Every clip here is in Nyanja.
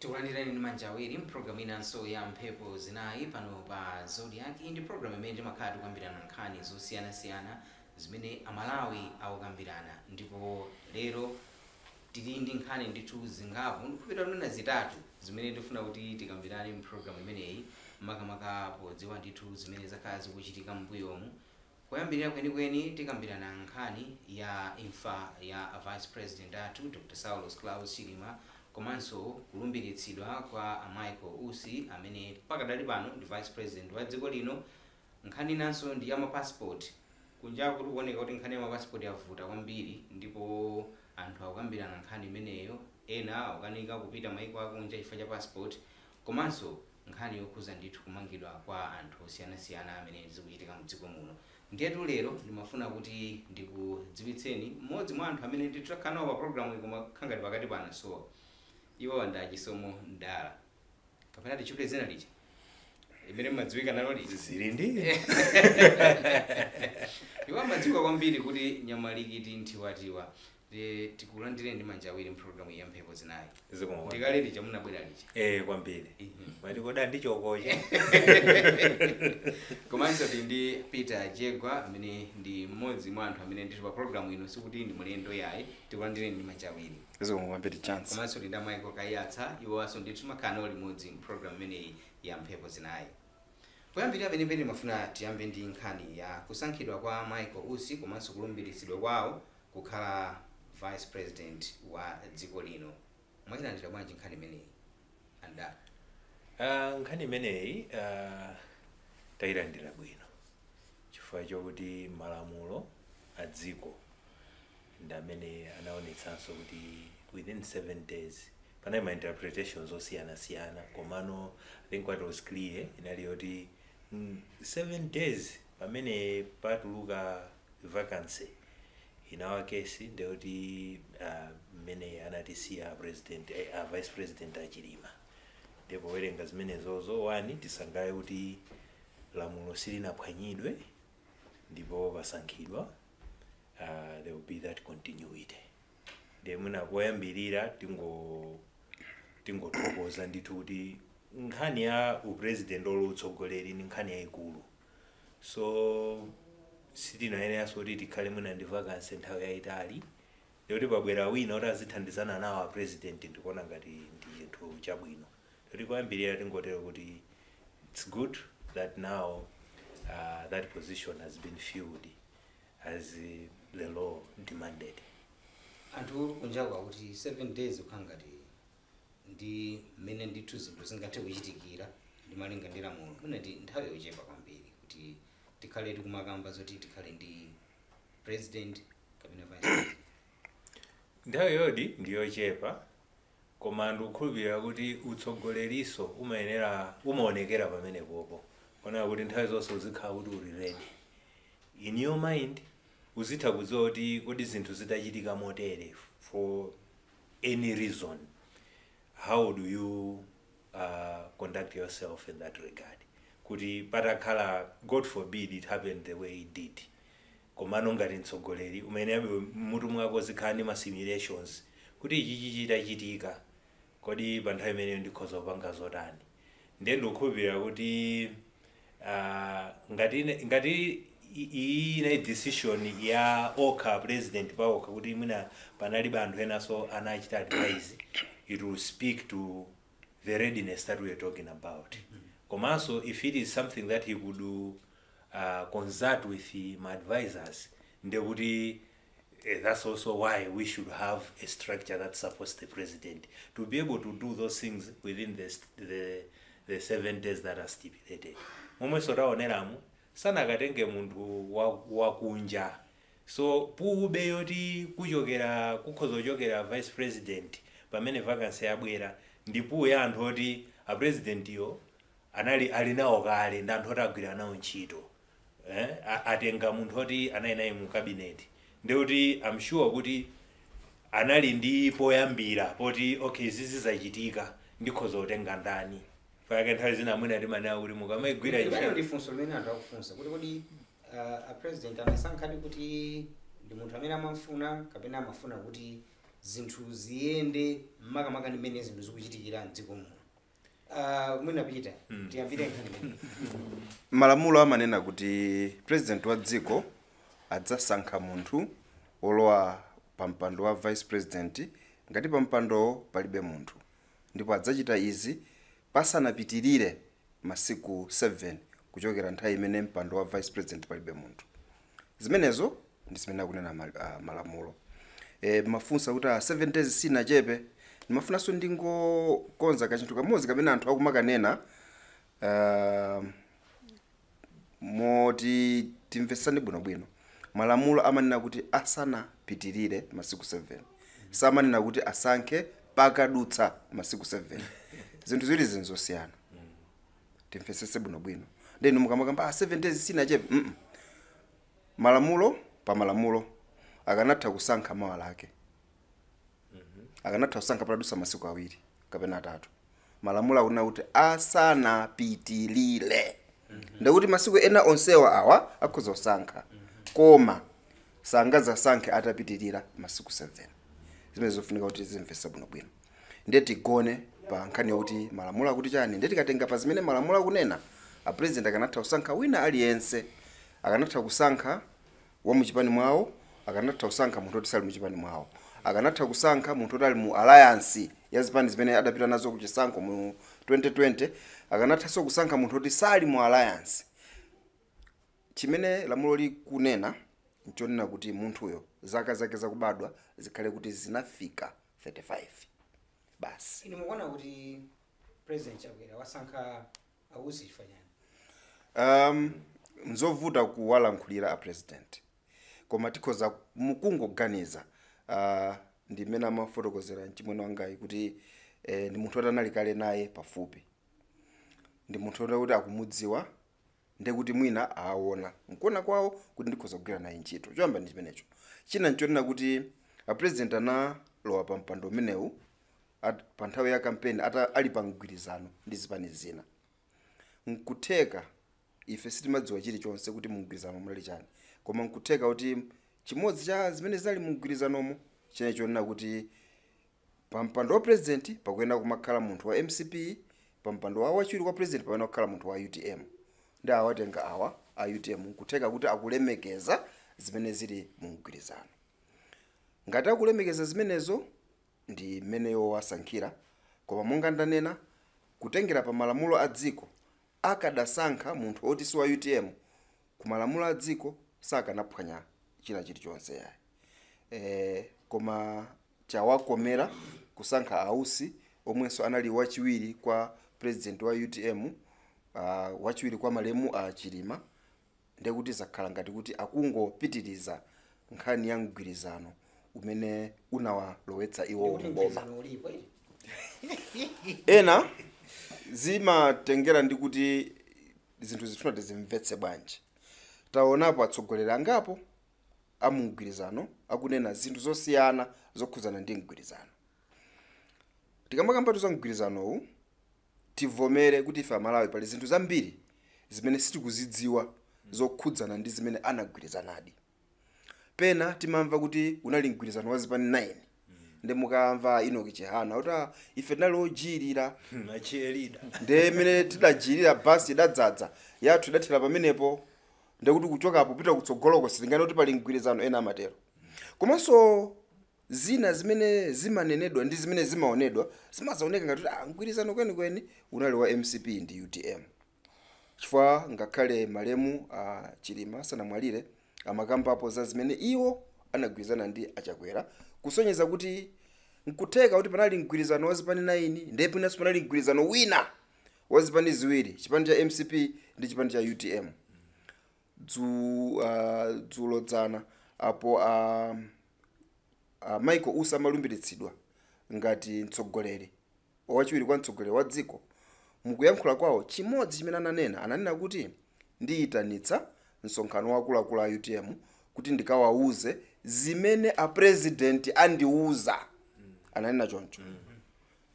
Tikulandirani ndi manja awiri mpulogalamu inanso ya Mphepo Zinayi pano pa Zodiak. Iyi ndi pulogalamu imene timakhala tikukambirana nkhani zosiyanasiyana zimene Amalawi akukambirana, ndipo lero tili ndi nkhani ndithu zingapo, ndikupita kunena zitatu, zimene tifuna kuti tikambirane mpulogalamu imeneyi, makamaka podziwa ndithu zimene zakhala zikuchitika m'mbuyomu. Kuyambirira kwenikweni, tikambirana nkhani ya imfa ya Vice President athu Dr Saulos Klaus Chilima, komanso kulumbiritsidwa kwa Michael Usi amene pakadali pano ndi Vice President wa dziko lino. Nkhani inanso ndi ya mapassport. Kunjaku tikuoneka kuti nkhani ya mapassport yavuta kwambiri, ndipo anthu akukambirana nkhani imeneyo, ena akukanika kupita maiko akunja chifukwa cha passport, komanso nkhani yokhuza ndithu kumangidwa kwa anthu osiyanasiyana amene zikuchitika mdziko muno. Ndiyetu lero ndimafuna kuti ndikudziwitseni mmodzi mwa anthu amene ndithu takhala nawo pa programu, koma khangati pakati pano, so iwo ndi Achisomo Mdala, kapena tichule zina lija imene mmadziwika nalo lija? Zili ndi Iwo amadziwika kwambiri kuti Nyamalikiti Nthiwatiwa. Tikulandire ndi manja awiri mpulogalamu ya Mphepo Zinayi. Zikomo. Ndikale lija munabwera lija. Eh, kwambiri. Mati koda ndi chokocha. Komanso tili ndi Peter Jegwa amene ndi mmodzi mwa anthu amene ndithu pa programu ino sikuti ndi mlendo yayi. Tikulandire ndi manja awiri. Zikomo kwambiri, Chance. Komanso tili ndi Michael Kayatsa. Iwowanso ndithu timakhala nawo limodzi mpulogalamu imeneyi ya Mphepo Zinayi. Poyambirira penipeni, mafuna tiyambe ndi nkhani ya kusankhidwa kwa Michael Usi komanso kulumbiritsidwa kwawo kukhala Vice President wa dziko lino. Mwayilandira bwanji nkhani imeneyi, anda? Nkhani imeneyi tayilandira bwino chifukwa chokuti malamulo a dziko ndi amene anaonetsanso kuti within 7 days. Panali ma interpretations osiyanasiyana, komano I think what was clear inali yoti 7 days pamene patuluka vacancy in our case, ndekuti mmene anatisiya president, Vice President Achilima. Ndipo werenga zimenezozo, one, tisangalale kuti lamulo silinaphwanyidwe ndipo pasankhidwa, there will be that continuity. Ndiye mwina poyambirira tingothokoza ndithu kuti nkhani ya upresident olo utsogoleri ni nkhani yayikulu, so sitinayeneranso kuti tikhale mwina ndi vacancy nthawi yayitali, ndikuti pabwera wina kuti azithandizana nawo a president. Ndikuona ngati ndi chinthu chabwino kuti poyambirira tingotero kuti it's good that now that position has been filled as the law demanded. Anthu kunjaku akuti 7 days kukhala ngati ndi mmene ndithu zinthu zingathe kuchitikira ndi malinga ndi lamulo, mwina ndi nthawi yochepa kwambiri kuti tikhale tikumakamba zoti tikhale ndi president kapena vice president. Nthawi yodi ndiyochepa, koma ndikukhulupirira kuti utsogoleriso umayenera umaonekera pamenepopo, onera kuti nthawi zonse uzikhala kuti uli ready in your mind, uzitha kudziwa kuti kodi zinthu zitachitika motere for any reason, how do you conduct yourself in that regard? Kuti patakhala, God forbid, it happened the way it did, komano ngati mtsogoleri umene mutu mwako zikhala ndi ma simulations kuti ichi chitachitika, kodi pa nthawi imeneyo ndikhoza kupanga zotani? Ndiye ndikukhulupirira kuti ngati iyi inali decision ya okha president paokha, kuti mwina panalibe anthu enanso anachita advise, it will speak to the readiness that we are talking about. Komanso if it is something that he could do, consult with my advisors, ndekuti that's also why we should have a structure that supports the president to be able to do those things within the 7 days that are stipulated. Momwenso taoneramu, sanakatenge munthu wakunja, so pube yoti kuchokera kukhoza kuchokera vice president pamene vacancy yabwera, ndipo ya anthu oti a president yo anali ali nawo kale, ndi anthu oti agwira nawo ntchito, eh? Atenga munthu oti anali naye mu cabinet, ndikuti I'm sure kuti anali ndi poyambira poti okay, izi zachitika, ndikhoza kutenga ndani pake. Nthawi zina amwene timanena kuti mukamayigwira Limene ntchito ndi funso limene anthu akufunsa kuti kodi a president anasankhadi kuti ndi munthu amene amamfuna kapena amafuna kuti Zinthu ziyende makamaka ndi mmene zinthu zikuchitikira mdziko muno. Mwina Pita, tiyambire nkhani imene. Malamulo amanena kuti president wa dziko adzasankha munthu wolowa pa mpando wa vice president ngati pa mpandowo palibe munthu, ndipo adzachita izi pasanapitirire masiku 7 kuchokera nthawi imene mpando wa vice president palibe munthu. Zimenezo ndi zimene akunena malamulo. Mafunsa kuti 7 days sinachepe. Ndimafunanso ndingokonza kachinthu kamodzi kamene anthu akumakanena, moti timvetsane bwinobwino. Malamulo amanena kuti asanapitirire masiku 7, samanena kuti asankhe pakadutsa masiku 7. Zinthu ziwiri zinzosiyana, timvetsetse bwinobwino. Ndenu mukamakamba 7 days sinachepe, Malamulo pa malamulo akanatha kusankha mawa lake, akanatha kusankha patadutsa masiku 2 kapena 3. Malamulo akunena kuti asanapitirire, ndikuti masiku ena onsewa awa akhoza kusankha, koma sangazasankhe atapitirira masiku 7. Zimene zofunika kuti zimvetse bwinobwino. Ndiye tigone pa nkhani yokuti malamulo akuti chani. Ndiye tikatenga pa zimene malamulo akunena, a president akanatha kusankha wina aliyense, akanatha kusankha wa muchipani mwawo, akanatha kusankha munthu oti sali muchipani mwawo, akanatha kusankha munthu oti ali mu alliance ya zipani zimene adapita nazo kuchisankho mu 2020, akanathanso kusankha munthu oti sali mu alliance. Chimene lamulo likunena nchonena kuti munthuyo zaka zake zakubadwa zikhale kuti zinafika 35 basi. Inu mukuona kuti President Chakwera wasankha Ausi chifukwa chani? Nzovuta kuwalankhulira a president, koma tikhoza mukungoganiza. Ndi mmene amafotokozera mchimwene wangayi kuti ndi munthu oti anali kale naye pafupi, ndi munthu oti kuti akumudziwa, ndi kuti mwina aona nkuona kwawo kuti ndikhoza kugwira naye ntchito. Choyamba ndi chimenecho. China nchonena kuti a president analowa pa mpando umenewu pa nthawi ya campaign ali pa mgwirizano ndi zipani zina. Nkutheka ife sitimadziwa chilichonse kuti mugwirizano munali chani, koma nkutheka kuti chimodzi cha zimene zinali mugwirizanomo chene chonena kuti pa mpando wa president pakuyenera kumakhala munthu wa MCP, pa mpando wa wachiwiri kwa president pakuyenera kukhala munthu wa UTM, ndi awatenga awa a UTM. Nkutheka kuti akulemekeza zimene zili mu mgwirizano. Ngati akulemekeza zimenezo ndi mmeneyo wasankhira. Koma monga ndanena, kutengera pa malamulo a dziko, akadasankha munthu oti si wa UTM, ku malamulo a dziko sakanaphwanya china chilichonse yayi. Koma chawakomera kusankha Ausi omwenso anali wachiwiri kwa president wa UTM, wachiwiri kwa malemu a Chilima, ndekuti zakhala ngati kuti akungopitiriza nkhani ya mgwirizano umene unawalowetsa iwo Ndikuti mboma. mgwirizano ulipo, eh? Ena zimatengera ndi kuti zinthu zifuna tizimvetse bwanji. Taonapo atsogoleri angapo amugwirizano akunena zinthu zosiyana zokhuzana ndi mgwirizano. Tikamakamba za mgwirizanowu, tivomere kuti ife Amalawi pali zinthu zambiri zimene sitikuzidziwa zokhudzana ndi zimene anagwirizanadi. Pena timamva kuti unali mgwirizano wa zipani 9, ndi mukamva Enoch Chihana kuti ife tinali ojiyirira. Achiyerida. Ndi mmene tidajiyirira, basi idadzadza yathu idathera pamenepo, ndikuti kuchokapo pita kutsogoloko sitingane kuti pali mgwirizano. Ena amatero. Komanso zina zimene zimanenedwa ndi zimene zimaonedwa zimazaoneka ngati kuti mgwirizano kwenikweni unali wa MCP ndi UTM, chifukwa ngakhale malemu Chilima sanamwalire amakambapo za zimene iwo anagwirizana ndi Achakwera, kusonyeza kuti nkutheka kuti panali mgwirizano wa zipani 9, ndipo inanso panali mgwirizano wina wa zipani ziwiri, chipani cha MCP ndi chipani cha UTM. Dzulodzana apo Michael Usi amalumbiritsidwa ngati mtsogoleri wachiwiri kwa mtsogoleri wa dziko, mukuyankhula kwawo chimodzi chimene ananena, ananena kuti ndiyitanitsa msonkhano wa akuluakulu a UTM kuti ndikawauze zimene a president andiuza. Ananena choncho.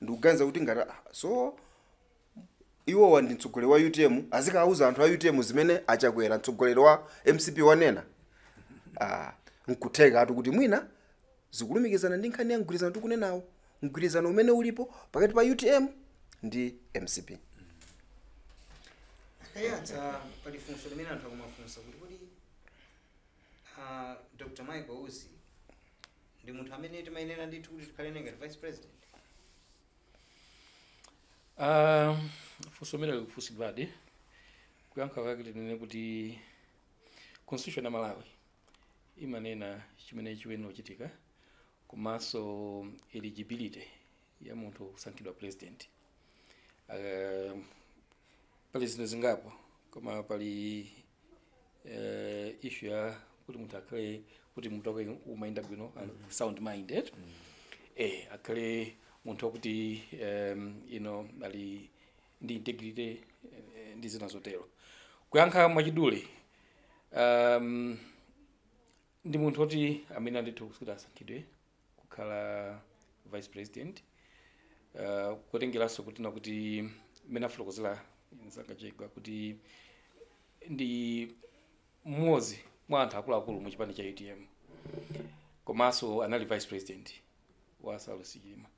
Ndikuganiza kuti ngati so iwowa ndi mtsogoleri wa UTM, azikawauza anthu a UTM zimene Achakwera mtsogoleri wa MCP wanena. Nkutheka atu kuti mwina Zikulumikizana ndi nkhani ya mgwirizano tikunenawo, mgwirizano umene ulipo pakati pa UTM ndi MCP. Akayatsa, pali funso limene anthu akumafunsa kuti kodi Dr Michael Usi ndi munthu amene timayenera ndithu kuti tikhale naye ngati vice president? Funso limene likufunsidwadi, kuyankha kwake tinene kuti constitution ya Malawi imanena chimene chiyenera kuchitika komanso eligibility ya munthu kusankhidwa president. Pali zinthu zingapo, koma pali issue ya kuti munthu akhale kuti munthu wake umayenda bwino and sound minded, akhale munthu wakuti ali ndi integrity, ndi zina zotero. Kuyankha mwachidule, ndi munthu woti amene andithu kuti asankhidwe kukhala vice president, kutengeranso kuti na kuti mmene afotokozera mzanga Chegwa kuti ndi mmodzi mwa anthu akuluakulu mu chipani cha UTM, komanso anali vice president wa Saulos Chilima.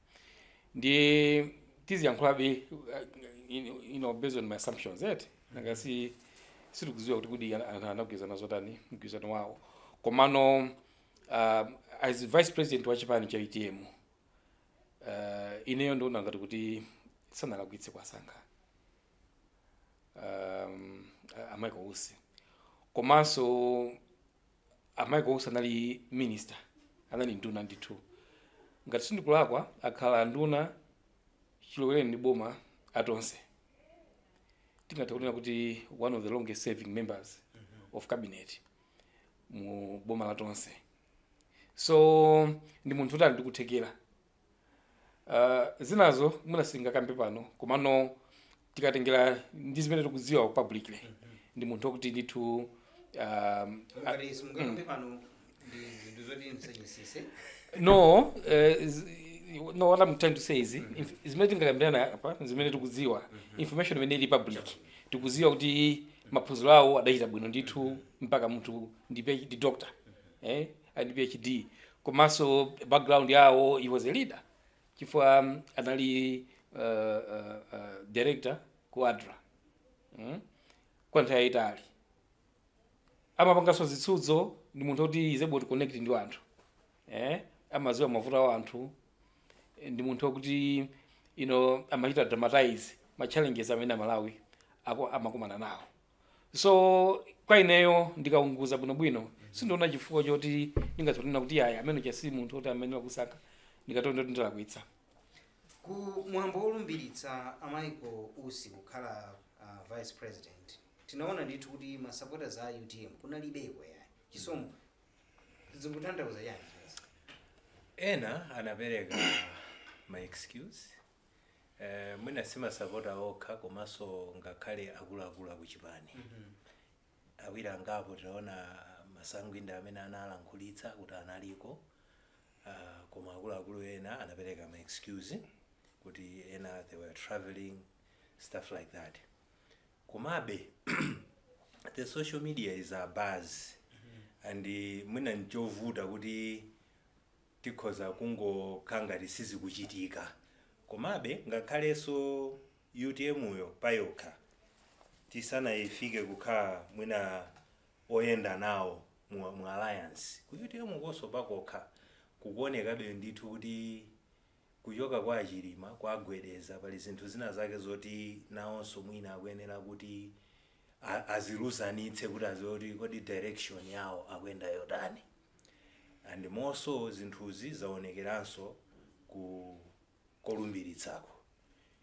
Ndiye tiziyankhulabe based on my assumptions eti, nanga si sitikudziwa kuti kudi anthu anagwirizana zotani, mgwirizano wawo. Komano as vice president wa chipani cha UTM, ineyo ndiona ngati kuti sanalakwitse kuwasankha a Michael Usi. Komanso a Michael Usi anali minister, anali nduna ndithu. Ngati sindikulakwa, akhala nduna chilowereni ndi boma atonse. Tingathe kunena kuti one of the longest serving members of cabinet mu boma la Tonse. So ndi munthu kuti ali ndikuthekera. Zinazo mwina singakambe pano, komano tikatengera ndi zimene tikudziwa publicly, ndi munthu wakuti ndithu Ngati simungakambe pano, ndi zinthu zoti msanyisise? No, no, what I'm trying to say is zimene tingakambirana apa, zimene tikudziwa, information imene ili public, tikudziwa kuti maphunziro awo adachita bwino ndithu, mpaka munthu ndi PhD doctor, ndi PhD. Komanso background yawo, he was a leader chifukwa anali director ku ADRA kwa nthawi yayitali. Amapanganso zitsudzo. Ndi munthu kuti is able to connect ndi anthu, amadziwa mavuto a anthu. Ndi munthu wakuti amachita dramatize ma challenges amene Amalawi amakumana nawo. So kwa ineyo, ndikaunguza bwinobwino, sindiona chifukwa choti ndingathe kunena kuti aya amene chasi munthu kuti amene wakusankha, ndikatondo ndilakwitsa. Ku mwambo wolumbiritsa a Michael Usi kukhala vice president, tinaona ndithu kuti ma supporters a UTM kunalibeko yayi. Chisomo, zikutanthauza chani zimenezi? Ena anapereka ma excuse, mwina simasapota okha, komanso ngakhale akuluakulu akuchipani awiri angapo. Tinaona Masangwinda amene analankhulitsa kuti analiko, koma akuluakulu ena anapereka ma excuse kuti ena they were traveling, stuff like that. Komabe the social media is a buzz and mwina nchovuta kuti tikhoza kungokhala ngati sizikuchitika. Komabe ngakhalenso UTM yo payokha tisanayifike kukhala mwina oyenda nawo mu alliance, ku UTM konso pakokha kukuonekabe ndithu kuti kuchoka kwa Achilima kwagwedeza. Pali zinthu zina zake zoti nawonso mwina akuyenera kuti aziluzanitse kuti aziwe kuti kodi direction yawo akuyenda yotani. And monso zinthuzi zaonekeranso ku kolumbiritsako,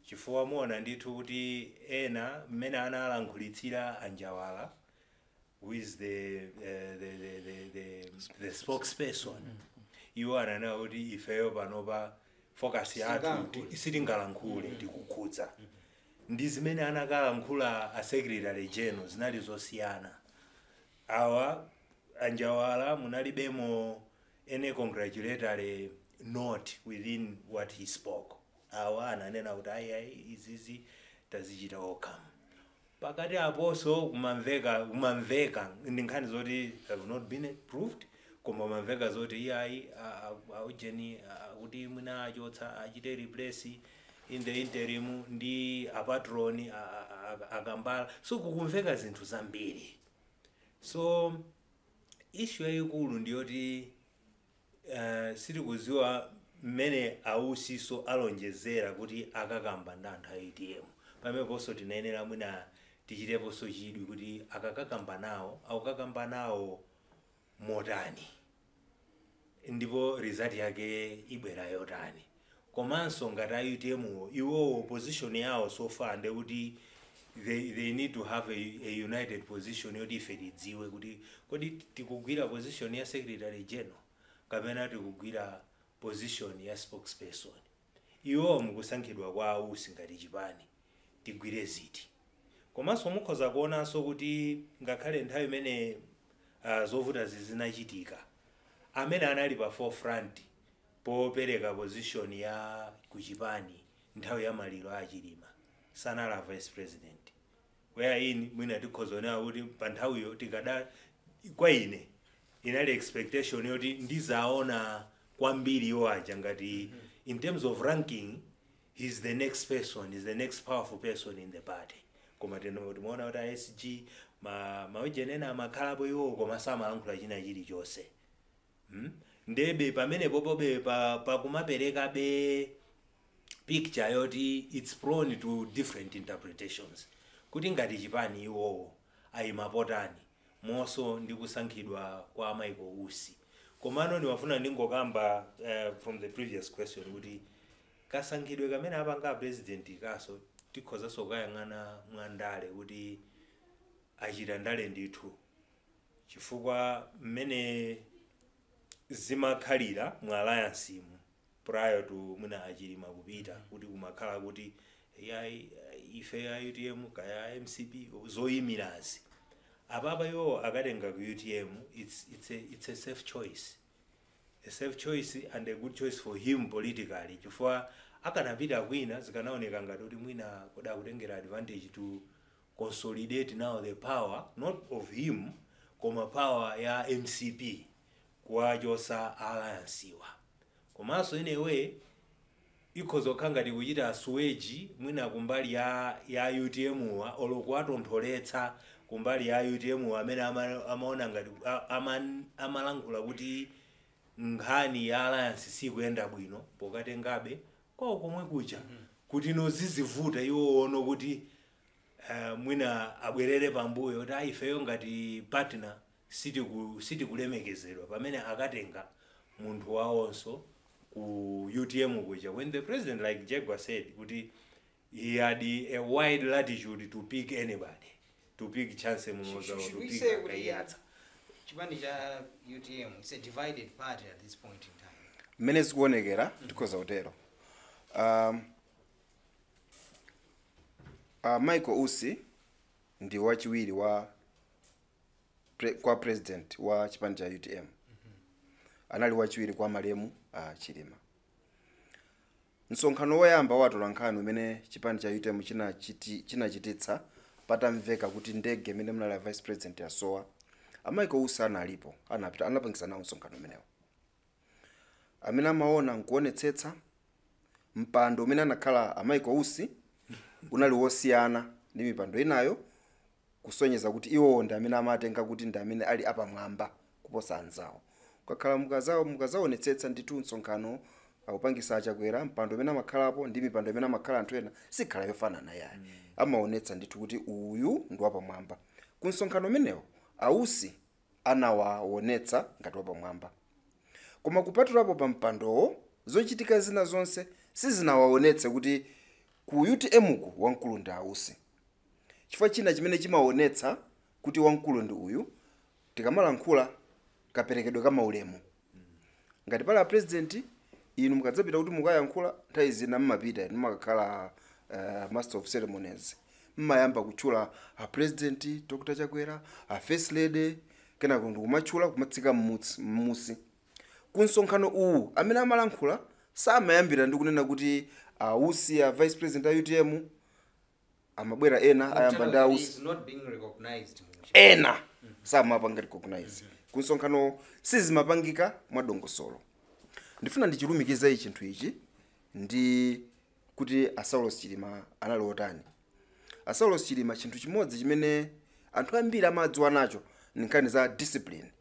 chifukwa muona ndithu kuti ena mmene analankhulitsira Anjawala, who is the spokesperson, iwo ananena kuti ifeyo panopa focus yathu Sitingalankhule. Sitingalankhule, tikukhudza ndi zimene anakalankhula a secretary general zinali zosiyana. Awa Anjawala munalibemo any congratulatory note within what he spoke. Awa ananena kuti ayi ayi, izizi tazichita okha. Pakati aponso kumamveka ndi nkhani zoti have not been proved Koma mamveka zoti iyayi, aujeni kuti mwina achotsa, achite replace in the interim ndi apatroni akambala. So kukumveka zinthu zambiri. So issue yayikulu ndiyoti sitikuziwa mmene ausiso alonjezera kuti akakamba ndi anthu a UTM. Pameneponso tinayenera mwina tichiteponso chidwi kuti akakakamba nawo, akukakamba nawo motani, ndipo result yake ibwera yotani. Komanso ngati a UTM iwowo, position yawo so far ndekuti they need to have a united position yoti ife tidziwe kuti kodi tikugwira position ya secretary general kapena tikugwira position ya spokesperson. Iwowo mukusankhidwa kwa ausi ngati chipani tigwire ziti? Komanso mukhoza kuonanso kuti ngakhale nthawi imene zovuta zinachitika, amene anali pa forefront popereka position ya kuchipani nthawi ya maliro a Chilima sanali vice president, wherein mwina tikhoza kuonera kuti pa nthawiyo tikada, kwa ine inali expectation yoti ndizaona kwambiri iwo aja ngati in terms of ranking he's the next person, he's the next powerful person in the party. Koma timaona kuti a SG maujenena amakhalapo iwo, koma samalankhula china chilichonse. Ndebe pamene popobe pakumaperekabe picture yoti it's prone to different interpretations, kuti ngati chipani iwowo ayimapotani monso ndi kusankhidwa kwa Michael Usi. Komano ndimafuna ndingokamba from the previous question kuti kasankhidwe kamene apanga president kaso tikhozanso kukayang'ana mwandale kuti achita ndale ndithu, chifukwa mmene zimakhalira mu alliance mu prior to mwina achilima kupita, kuti kumakhala kuti yayi, ife ya UTM kaya MCP zoyimirazi, apapa iwo akatenga ku UTM, it's a safe choice, a safe choice and a good choice for him politically, chifukwa akanapita kwina zikanaoneka ngati kuti mwina kuda kutengera advantage to consolidate now the power, not of him, koma power ya MCP kuwachosa alliance wa. Komanso in a way ikhoza kukhala ngati kuchita assuage mwina kumbali ya UTM wa, olo kuwatontholetsa kumbali ya UTM wa amene amaona ngati amalankhula kuti nkhani ya alliance sikuyenda bwino, pokatengabe kwawo komwe kuja kuti nozizivuta iwo ono kuti mwina abwerere pambuyo kuti aifeyo ngati partner sitikulemekezedwa, pamene akatenga munthu wawonso ku UTM kuja, when the president, like Jegwa said, kuti he had a wide latitude to pick anybody, to pick Chance Munoza or Should to we pick say kuti Kaiyatsa. Chipani cha UTM is a divided party at this point in time? Mmene zikuonekera tikhoza kutero. Michael Usi ndi wachiwiri wa kwa president wa chipani cha UTM, anali wachiwiri kwa malemu Chilima. Msonkhano woyamba wa atolankhani umene chipani cha UTM chinachititsa patamveka kuti ndege imene munali vice president yasowa, a Michael Usi analipo, anapita, anapangisa nawo msonkhano umenewo. Amene amaona nkuonetsetsa, mpando umene anakhala a Michael Usi unali wosiyana ndi mipando inayo, kusonyeza kuti iwowo ndi amene amatenga kuti ndi amene ali apamwamba kuposa anzawo. Kukakhala mukazaonetsetsa ndithu, msonkhano akupangisa achakwera, mpando umene amakhalapo ndi mipando imene amakhala anthu ena sikhala yofanana yayi. Amaonetsa ndithu kuti uyu ndi wapamwamba. Ku msonkhano umenewo ausi anawaonetsa ngati wapamwamba, koma kupatulapo pa mpandowo, zochitika zina zonse sizinawaonetse kuti ku UTM ku wamkulu ndi ausi. Chifukwa china chimene chimaonetsa kuti wamkulu ndi uyu, tikamalankhula kaperekedwe ka maulemu, ngati pali a president, inu mukadzapita kuti mukayankhula, nthawi zina mmapita inu mumakakhala master of ceremonies, mmayamba kutchula a President Dr Chakwera, a First Lady, kenako ndikumatchula kumatsika mmusi. Ku msonkhano uwu amene amalankhula samayambira ndi kunena kuti ausi, a vice president a UTM. Amabwera ena ayamba ndi ausi. Is not being recognized. Ena samapanga recognize kunsonkhano, sizimapangika mwadongosolo. Ndifuna ndichilumikize ichi chinthu ichi ndi kuti a Saulos Chilima anali otani. A Saulos Chilima, chinthu chimodzi chimene anthu ambiri amadziwa nacho ni nkhani za discipline,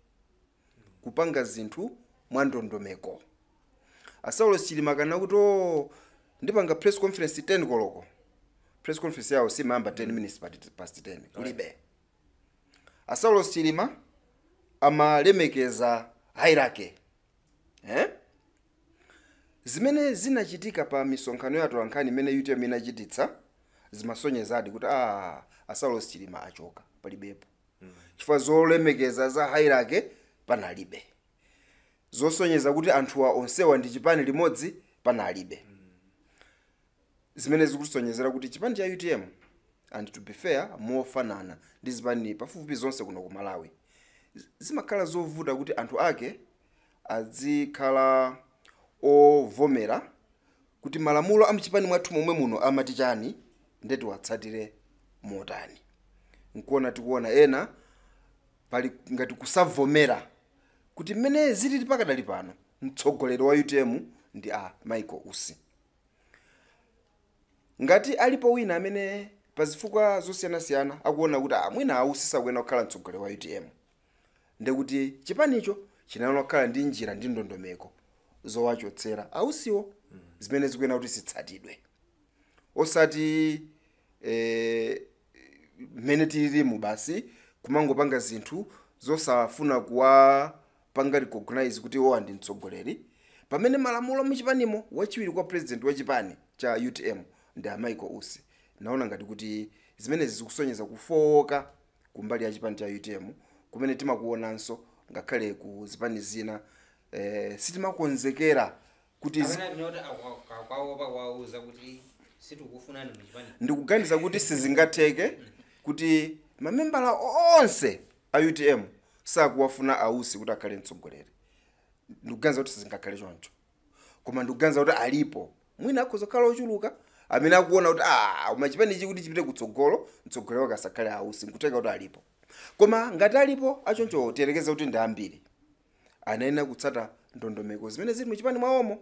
kupanga zinthu mwandondomeko. A Saulos Chilima kana kuti, "Oh, ndipanga press conference 10 koloko," press conference yawo simayamba 10 minutes past 10, kulibe. A Saulos Chilima amalemekeza hierarchy, eh? Zimene zinachitika pa misonkhano ya atolankhani imene UTM inachititsa zimasonyezadi kuti a Saulos Chilima achoka, palibepo, chifukwa zolemekeza za hierarchy panalibe, zosonyeza kuti anthuwa onsewa ndi chipani limodzi panalibe, zimene zikusonyezera kuti chipani cha UTM, and to be fair, mofanana ndi zipani pafupifupi zonse kuno ku Malawi, zimakhala zovuta kuti anthu ake azikhala ovomera kuti malamulo amchipani mwathu momwe muno amati chani, ndeti watsatire motani. Nkuona tikuona ena pali ngati kusavomera kuti mmene zilili pakadali pano mtsogoleri wa UTM ndi a Michael Usi. Ngati alipo wina amene pazifukwa zosiyanasiyana akuona kuti mwina ausi sakuyenera kukhala mtsogoleri wa UTM, ndekuti chipanicho chinayenera kukhala ndi njira ndi ndondomeko zowachotsera ausiwo zimene zikuyenera kuti zitsatidwe, osati mmene tililimu basi kumangopanga zinthu zosafuna kuwapanga recognize kuti iwowa ndi mtsogoleri, pamene malamulo muchipanimo wachiwiri kwa president wa chipani cha UTM ndi a Michael Usi. Naona ngati kuti zimenezi zikusonyeza kufowoka kumbali ya chipani cha UTM kumene timakuonanso ngakhale ku zipani zina, sitimakonzekera kuti Amene tinoti akwaopa kuwauza kuti sitikufunani muchipani. Ndikuganiza kuti sizingatheke kuti mamembala onse a UTM sakuwafuna ausi kuti akhale mtsogoleri. Ndikuganiza kuti sizingakhale choncho, koma ndikuganiza kuti alipo mwina akhoza kukhala ochuluka amene akuona kuti koma chipani ichi kuti chipite kutsogolo, mtsogoleri wake asakhale ausi. Nkutheka kuti alipo, koma ngati alipo achoncho, tiyerekeze kuti ndi ambiri, anayenera kutsata ndondomeko zimene zili muchipani mwawomo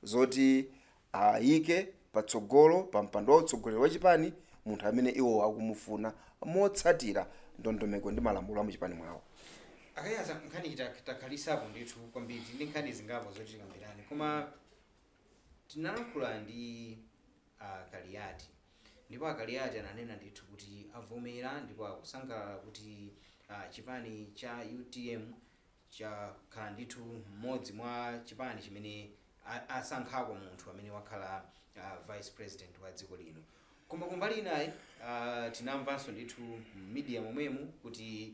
zoti ayike patsogolo pa mpando wa utsogoleri wa chipani munthu amene iwo akumufuna motsatira ndondomeko ndi malamulo a muchipani mwawo. Akayaza, nkhani takhalisapo ndithu kwambiri ndi nkhani zingapo zoti tikambirane, koma tinalankhula ndi Akaliati, ndipo Akaliati ananena ndithu kuti avomera ndipo akusangalala kuti chipani cha UTM chakhala ndithu mmodzi mwa chipani chimene asankhako munthu amene wakhala vice president wa dziko lino. Koma kumbali inayi, tinamvanso ndithu media momwemu kuti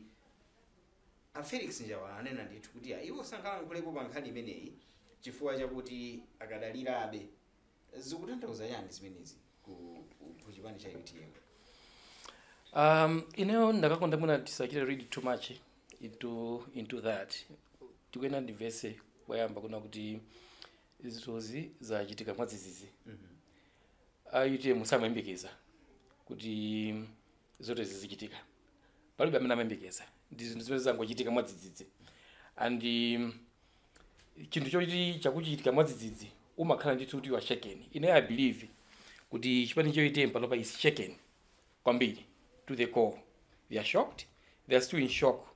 a Felix Njawala anena ndithu kuti iwo sangalankhulapo pa nkhani imeneyi chifukwa chakuti akadalirabe. Zikutanthauza chani zimenezi ku chipani cha UTM? Ineyo ndakakonda mwina tisachite read too much into that. Tikuyenera ndimvese kwayamba kuna kuti zinthuzi zachitika mwadzidzidzi. A UTM samayembekeza kuti zote zizichitika, palibe amene amayembekeza. Ndi zinthu zimene zangochitika mwadzidzidzi, and chinthu choti chakuchitika mwadzidzidzi umakhala ndithu kuti you are shaken. Ine I believe kuti chipani cha UTM panopa is shaken kwambiri to the core. They are shocked, they are still in shock,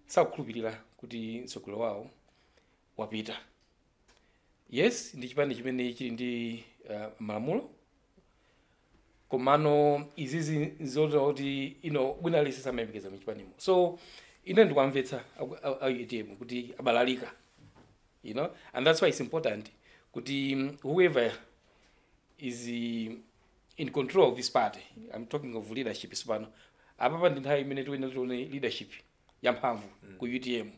sakukhulupirira kuti mtsogoleri wawo wapita. Yes, ndi chipani chimene chili ndi malamulo, komano izizi zoti kuti ino bwina alisi samayembekeza muchipanimo. So ine ndikwamvetsa a UTM kuti abalalika, and that's why it's important kuti whoever is in control of this party, I'm talking of leadership sipano apapa, ndi nthawi imene tikuyenera tione leadership yamphamvu ku UTM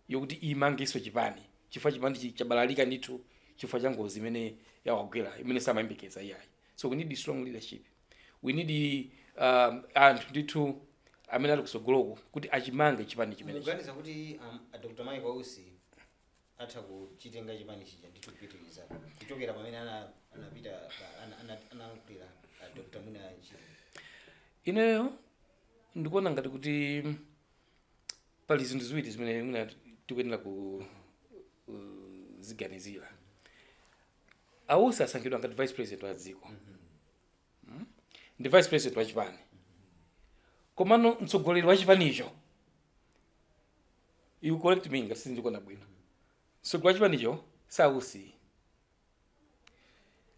yokuti imangenso chipani, chifukwa chipani chabalalika ndithu chifukwa cha ngozi imene yawagwera imene samayembekeza iyayi. So we need strong leadership, we need anthu ndithu amene ali kusogoloko kuti achimange chipani chimenechi. Mukuganiza kuti Dr Michael Usi atha kuchitenga chipani chija ndithu kupitiriza kuchokera pamene anapita analankhulira Dr. Mwina Chilima. Ineyo ndikuona ngati kuti pali zinthu ziwiri zimene mwina tikuyenera ku ziganizira. A Usi asankhidwa ngati vice president wa dziko, Ndi vice president wa chipani, komano mtsogoleri wa chipanicho, you correct me ngati sindikuona bwino, mtsogoleri wa chipanicho si a Usi.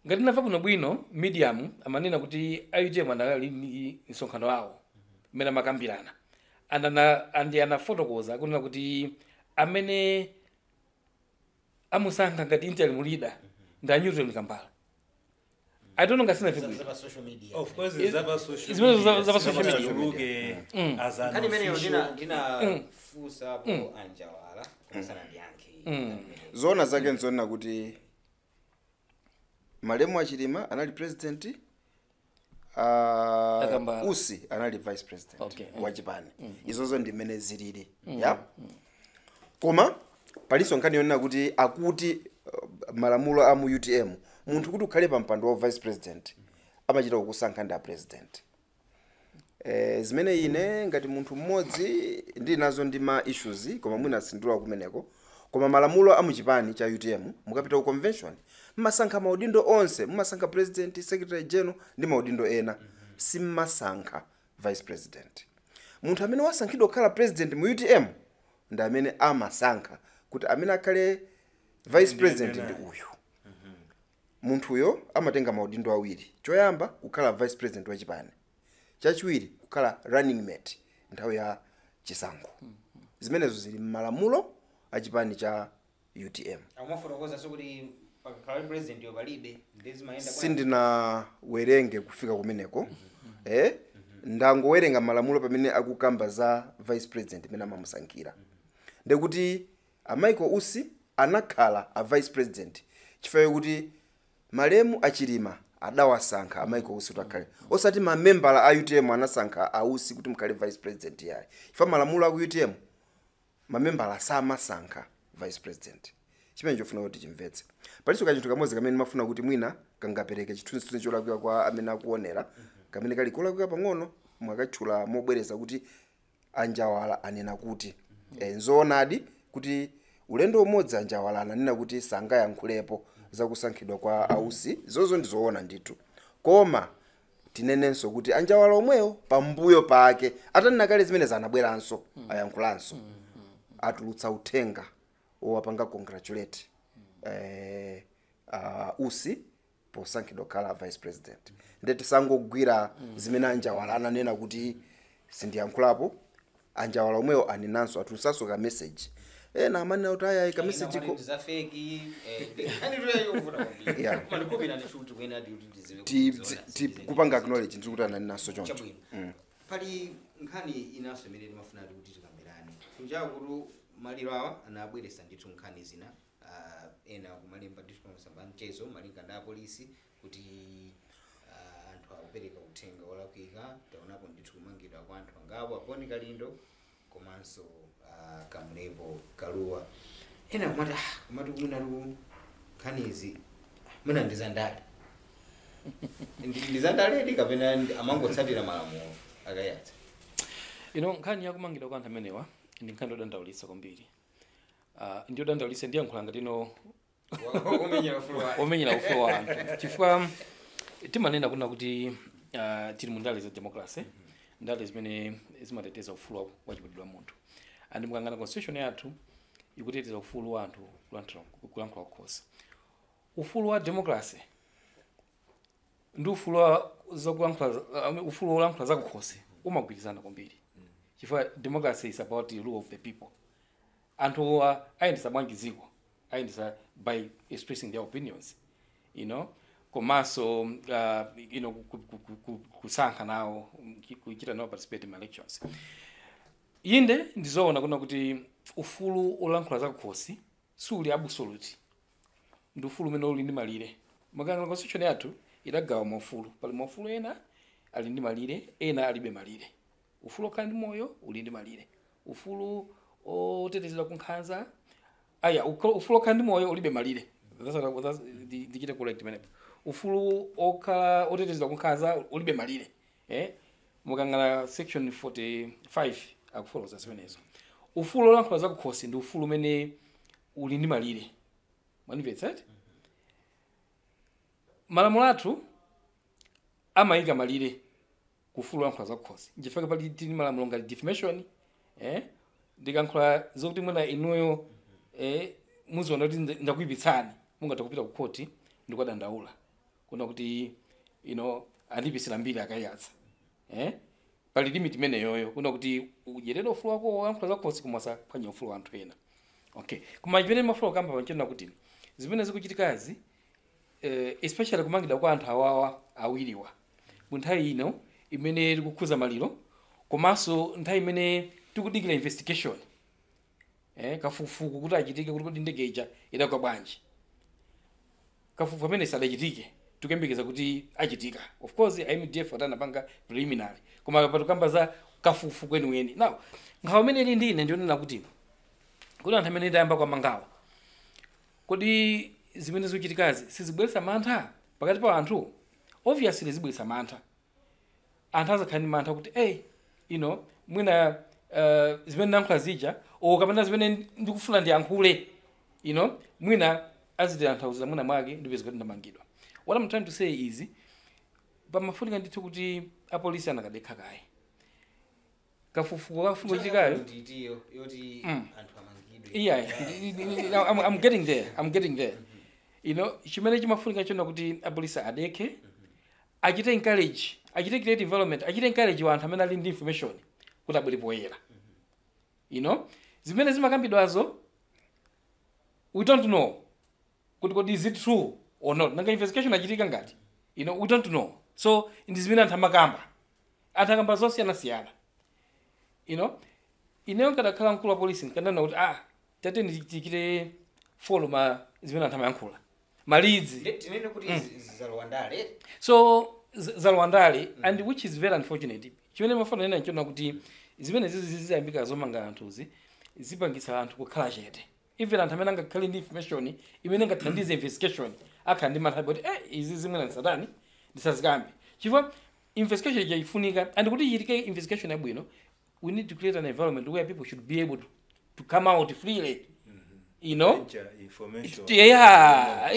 Ngati ndinamva bwinobwino, medium amanena kuti a UTM anali ndi msonkhano wawo mmene amakambirana, andi anafotokoza kunena kuti amene amusankha ngati interim leader ndi a Newton Kambala. I don't know ngati sinamve bwino. Za social media. Of course, zapa social Zimene media, zapa social media. zimatuluke as an Nkhani imeneyo official. ndinafunsapo anjawala koma ndiyankhe. Zoona zake nzonena kuti malemu Achilima anali president, Akambala. Usi anali vice president wa chipani. Izozo ndi mmene zilili ya. Koma palinso nkhani yonena kuti akuti malamulo a mu UTM, munthu kuti ukhale pa mpando wa vice president amachita kukusankha ndi a president. Zimene ine ngati munthu mmodzi ndili nazo ndi ma issues, koma mwina sindula kumeneko. Koma malamulo a muchipani cha UTM, mukapita ku convention mmasankha maudindo onse, mmasankha president, secretary general ndi maudindo ena, simmasankha vice president. Munthu amene wasankhidwa kukhala president mu UTM ndi amene amasankha kuti amene akhale vice president ndi uyu. Munthuyo amatenga maudindo awiri: choyamba kukhala vice president wa chipani, chachiwiri kukhala running mate nthawi ya chisankho. Zimenezo zili m'malamulo a chipani cha UTM. Amafotokoza so kuti pakakhala president yo palibe, ndizimayenda. Sindinawerenge kufika kumeneko. Ndangowerenga malamulo pamene akukamba za vice president imene amamusankhira, ndekuti a Michael Usi anakhala a vice president chifukwa kuti malemu Achilima adawasankha a Michael Usi kuti akhale, osati mamembala a UTM anasankha a Usi kuti mukhale vice president yayi, chifukwa malamulo aku UTM mamembala samasankha vice president. Chimene chofuna kuti chimvetse, palinso kachinthu kamodzi kamene mafuna kuti mwina kangapereke chithunzithunzi cholakwika kwa amene akuonera, kamene kali kolakwika pang'ono. Mwakatchula mobwereza kuti Anjawala anena kuti, nzoonadi kuti ulendo umodzi Anjawala ananena kuti sangayankhulepo zakusankhidwa kwa Ausi. Zozo ndizoona ndithu, koma tinenenso kuti Anjawala omweyo pambuyo pake atanena kale zimene zanabweranso ayankhulanso, atulutsa uthenga owapanga congratulate Usi posankhidwa kukhala vice president. Nde tisangogwira zimene Anjawala ananena kuti sindiyankhulapo. Anjawala omweyo anenanso, atulutsanso ka message. Ena amanena kuti ayayi, ka message ko za fake, nkhani yovuta kwambiri. Koma ndikupita ndithu kuti kuyena kuti tiziwe kupanga acknowledge ndikuti ananenanso choncho. Chabwino. Pali nkhani inanso imene timafuna kuti tikambirane kunja kuti maliro awa anabweretsa ndithu nkhani zina, ena kumalemba ndithu pamasamba mchezo malinga ndi apolisi kuti anthu akupereka uthenga olakwika. Taonapo ndithu kumangidwa kwa anthu angapo, Akoni Kalindo komanso Kamlepo Kaluwa. Ena kumati kumati mwinatu nkhanizi mwina ndizandale, ndizandaledi kapena amangotsatira malamulo akayatsa? Ino nkhani yakumangidwa kwa anthu amenewa ndi nkhani yodandaulitsa kwambiri. Ndi yodandaulitsa, ndiyankhula ngati ino omenyera ufulu wake. Omenyera ufulu wa anthu, chifukwa timanena kuna kuti tili mu ndale za democracy, ndale zimene zimateteza ufulu wa chibadwidwe wa munthu. And mukangana constitution yathu ikuteteza ufulu wa anthu kulankhula kukhosi. Ufulu wa democracy ndi ufulu wa zakulankhula, ufulu wolankhula zakukhosi umagwirizana kwambiri, chifukwa democracy is about the rule of the people. Anthu ayendesa bwanji dziko? Ayendesa by expressing their opinions, komanso kusankha nawo, kuchita nawo participate in elections. Inde ndizoona kuna kuti ufulu olankhula zakukhosi suli absolute, ndi ufulu umene uli ndi malire. Makanga constitution yathu idagawa maufulu. Pali maufulu ena ali ndi malire, ena alibe malire. Ufulu okhala ndi moyo uli ndi malire, ufulu otetezedwa ku nkhanza aya, ufulu okhala ndi moyo ulibe malire. Ndichite correct menepo. Ufulu okhala otetezedwa kunkhanza ulibe malire. Mukangala section 45 akufotokoza zimenezo. Ufulu olankhula zakukhosi ndi ufulu umene uli ndi malire. Mwanimvetsa eti? Malamulo athu amayika malire kufulu olankhula zakukhosi. Nchifukwa pali tili malamulo ngati defamation, ndikankhula zokuti mwina inuyo muziona kuti ndakuyipitsani, mungathe kupita ku khoti ndikukadandaula kuna kuti andipisira mbiri akayatsa. Pali limit imeneyoyo kuna kuti udyerere ufulu wako woyankhula zakukhosi koma usaphwanye ufulu wa anthu ena. Okay, koma chimene mafuna kukamba panchena kuti zimene zikuchitikazi, especially kumangidwa kwa anthu awawa awiriwa mu nthawi ino imene tikukhuza maliro, komanso nthawi imene tikudikira investigation, kafukufuku kuti achitike kuti kodi ndege ija idagwa bwanji. Kafukufuku amene sadachitike, tikuyembekeza kuti achitika. Of course MDF atanapanga preliminary, koma patukamba za kafukufuku weniweni. Now nkhawa imene ili ndi ine ndionena kuti anthu amene ndayamba kwa mangawa, kodi zimene zikuchitikazi sizibweretsa mantha pakati pa anthu? Obviously zibweretsa mantha. Anthu azakhala ndi mantha kuti hey, mwina zimene ndayankhula zija o kapena zimene ndikufuna ndiyankhule, mwina azititanthauza mwina mwake ndipeza kuti ndamangidwa. What I'm trying to say is pamafunika ndithu kuti apolisi anakadekha kaye kafukufuku kafunika kuchitikayo. Nditiyo yoti anthu amangidwe. Yeah, I'm getting there. I'm getting there. Chimene chimafunika chona kuti apolisi adekhe, achite encourage, achite create environment, achite encourage anthu amene ali ndi information kuti abwere poyera. Zimene zimakambidwazo we don't know kuti is it true or not. Nanga investigation achitika ngati? We don't know. So ndi zimene anthu amakamba. Anthu akamba zosiyanasiyana. Ineyo nkadakhala mkulu wa polisi nkanena kuti tate ndichite follow ma zimene anthu amayankhula. Malidzi. Tinene kuti zalowa ndale. So zalowa ndale, and which is very unfortunate. Chimene mafuna nena nchona kuti zimene zizi zizayambika zomanga anthuzi zipangitsa anthu kukhala chete. Even anthu amene angakhale ndi information imene ingathandize investigation akhala ndi mantha kuti izi zimene ndisatani ndisazikambe. Chifukwa investigation ija ifunika, and kuti ichitike investigation yabwino, we need to create an environment where people should be able to come out freely. Information. Yeah,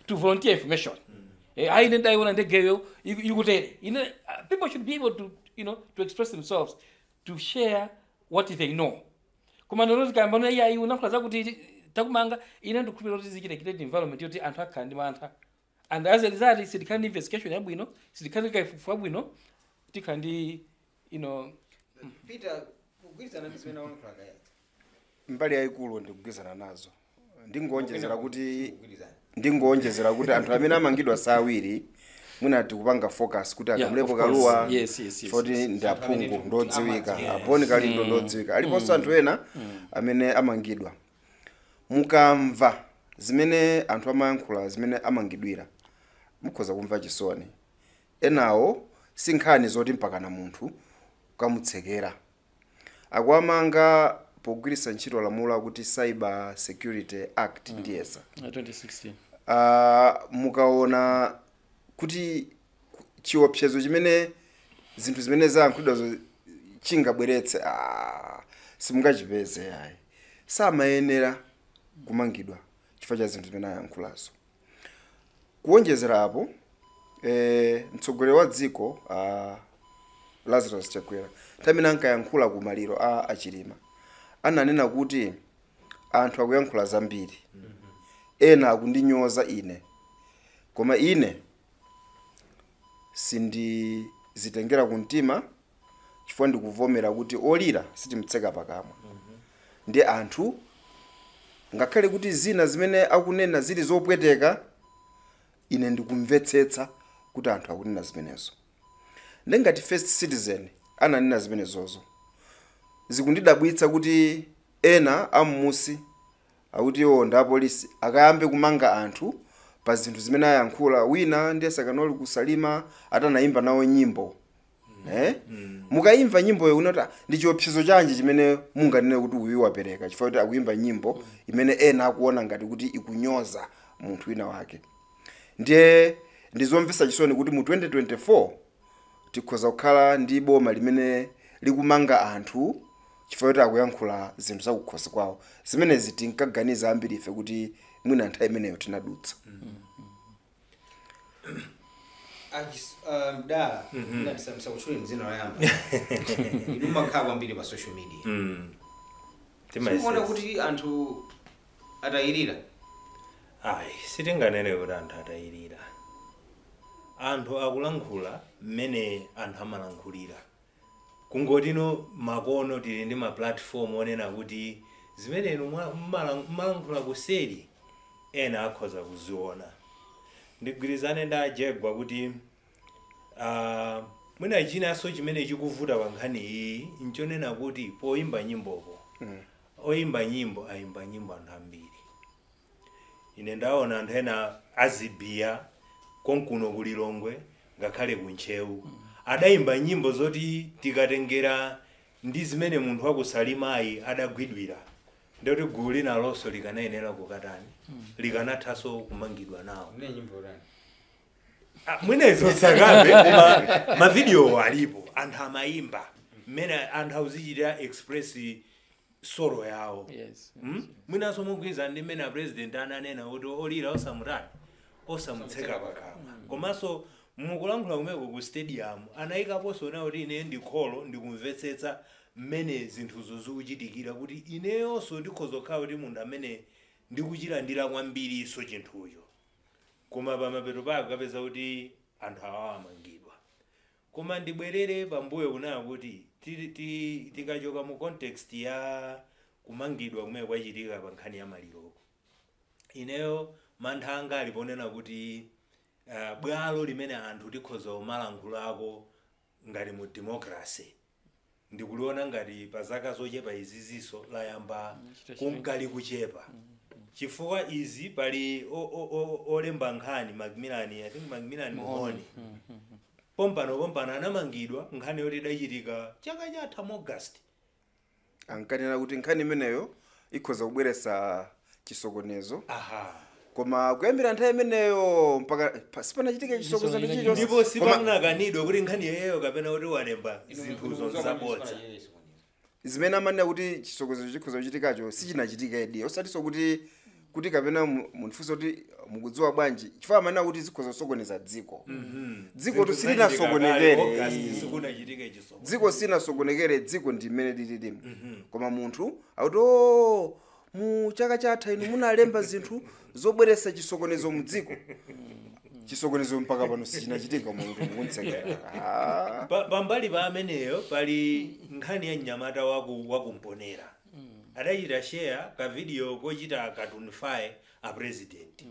to volunteer information. I didn't want to you could people should be able to to express themselves, to share what they know. Koma ndinoti kamba ya iwe unakhula zakuti takumanga ine ndikukhulupirira kuti zichite create environment yoti anthu akhala ndi mantha. And as a result, sitikhala ndi investigation yabwino, sitikhala ndi kafukufuku yabwino, tikhala ndi Peter, kugwirizana ndi zimene walankhula kaya. Mbali yayikulu ndikugwirizana nazo. Ndingonjezera kuti anthu amene amangidwa sawiri mwina tikupanga focus kuti akamlepo Kaluwa. Yes. Foti ndi aphungu ndodziwika, aboni Kalindo ndodziwika. Aliponso anthu ena amene amangidwa. Mukamva zimene anthu amayankhula zimene amangidwira, mukhoza kumva chisoni. Enawo si nkhani zoti mpakana munthu kamutsekera. Akuamanga pogwiritsa ntchito lamulo kuti Cyber Security Act ndiyesa 2016. Mukaona kuti chiopsezo chimene zinthu zimene zayankhulidwazo chingabweretse, simungachipeze ayi. Samayenera kumangidwa chifukwa cha zinthu zimene ayankhulazo. Kuwonjezera apo, mtsogoleri wa dziko Lazarus Chakwera nthawi ankayankhula ku maliro a Achilima ananena kuti anthu akuyankhula zambiri, ena akundinyoza ine, koma ine sindizitengera kumtima chifukwa ndikuvomera kuti olira sitimtseka pakamwa. Ndi anthu ngakhale kuti zina zimene akunena zili zopweteka, ine ndikumvetsetsa kuti anthu akunena zimenezo. Ndengati first citizen ananena zimenezozo, zikundidabwitsa kuti ena ammusi akuti iwo ndi apolisi akayambe kumanga anthu pa zinthu zimene ayankhula. Wina ndiye sakanoli kusalima atanayimba nawo nyimbo. Mukayimva nyimboyo unoti ndi chiopsezo chanji chimene munganene kuti uyu wapereka, chifukwa kuti akuyimba nyimbo imene ena akuona ngati kuti ikunyoza munthu wina wake. Ndiye Ndizomvetsa chisoni kuti mu 2024 tikhoza kukhala ndi boma limene likumanga anthu chifukwa choti akuyankhula zinthu zakukhosi kwawo. Zimenezi tinkaganiza ambiri ife kuti mwina nthawi imeneyo tinadutsa. Mdala, ndisakutchule mdzina loyamba, inu mumakhala kwambiri pa social media. Simuona kuti anthu atayirira? Ayi, sitinganene kuti anthu atayirira. Anthu akulankhula mmene anthu amalankhulira. Kungotino makono tili ndi ma platform onena kuti zimene inu mmalankhula kuseri ena akhoza kuziona. Ndigwirizane ndi ajegwa kuti mwina chinanso chimene chikuvuta pa nkhani iyi nchonena kuti poimba nyimbopo, oyimba nyimbo ayimba nyimbo anthu ambiri. Ine ndaona anthu ena azibiya konkuno kulilongwe ngakhale kuntcheu adayimba nyimbo zoti tikatengera ndi zimene munthu wakusalimayi adagwidwira, ndikuti gulu linalonso likanayenera kukatani, likanathanso kumangidwa nawo. Mune nyimbo rani? Mwenezo sakabe, koma mavidiyo alipo, anthu amayimba mmene anthu akuzichitira express sorrow yawo. Mwinanso mugwirizana ndi mmene a president ananena kuti olira osamutani, osamutseka pakamwa. Komanso mukulankhula kumeko ku stadium anayikaponso nawo kuti ine ndikholo ndikumvetsetsa mmene zinthuzo zikuchitikira, kuti ineyonso ndikhoza kukhala kuti munthu amene ndikuchilandira kwambiriso chinthucho. Koma pamapeto pake kapeza kuti anthu awawa amangidwa. Koma ndibwerere pambuyo kunena kuti tikachoka mu context ya kumangidwa kumene kwachitika pa nkhani ya maliroko, ineyo mantha anga ali ponena kuti bwalo limene anthu tikhoza kumalankhulako ngati mu democracy ndikuliona ngati pa zaka zochepa izizinso layamba kunkali kuchepa. Chifukwa izi pali olemba nkhani Macmillan, I think Macmillan Muhoni, pompano anamangidwa nkhani yoti idachitika chaka chatha mu August. Ankanena kuti nkhani imeneyo ikhoza kubweretsa chisokonezo. Koma kuyambira nthawi imeneyo mpaka sipanachitike chisokonezo chilichonse. Ndipo sipanakanidwe kuti nkhani yeyo kapena kuti walemba zinthuzo zabodza. Zimene amanena kuti chisokonezo chikhoza kuchitikacho sichinachitika edi, osatinso kuti kapena mundifunse kuti mukudziwa bwanji, chifukwa amanena kuti zikhoza kusokoneza dziko. Dziko silinasokonekere. Dziko silinasokonekere, dziko ndi mmene lililimu. Koma munthu akuti mu chaka chatha inu munalemba zinthu zobweretsa chisokonezo mu dziko. Chisokonezo mpaka pano sichinachitika, munthu mukuntsekera. Pambali pa ameneyo pali nkhani ya mnyamata wakumponera. Adachita share ka video kochita cartoonify a president.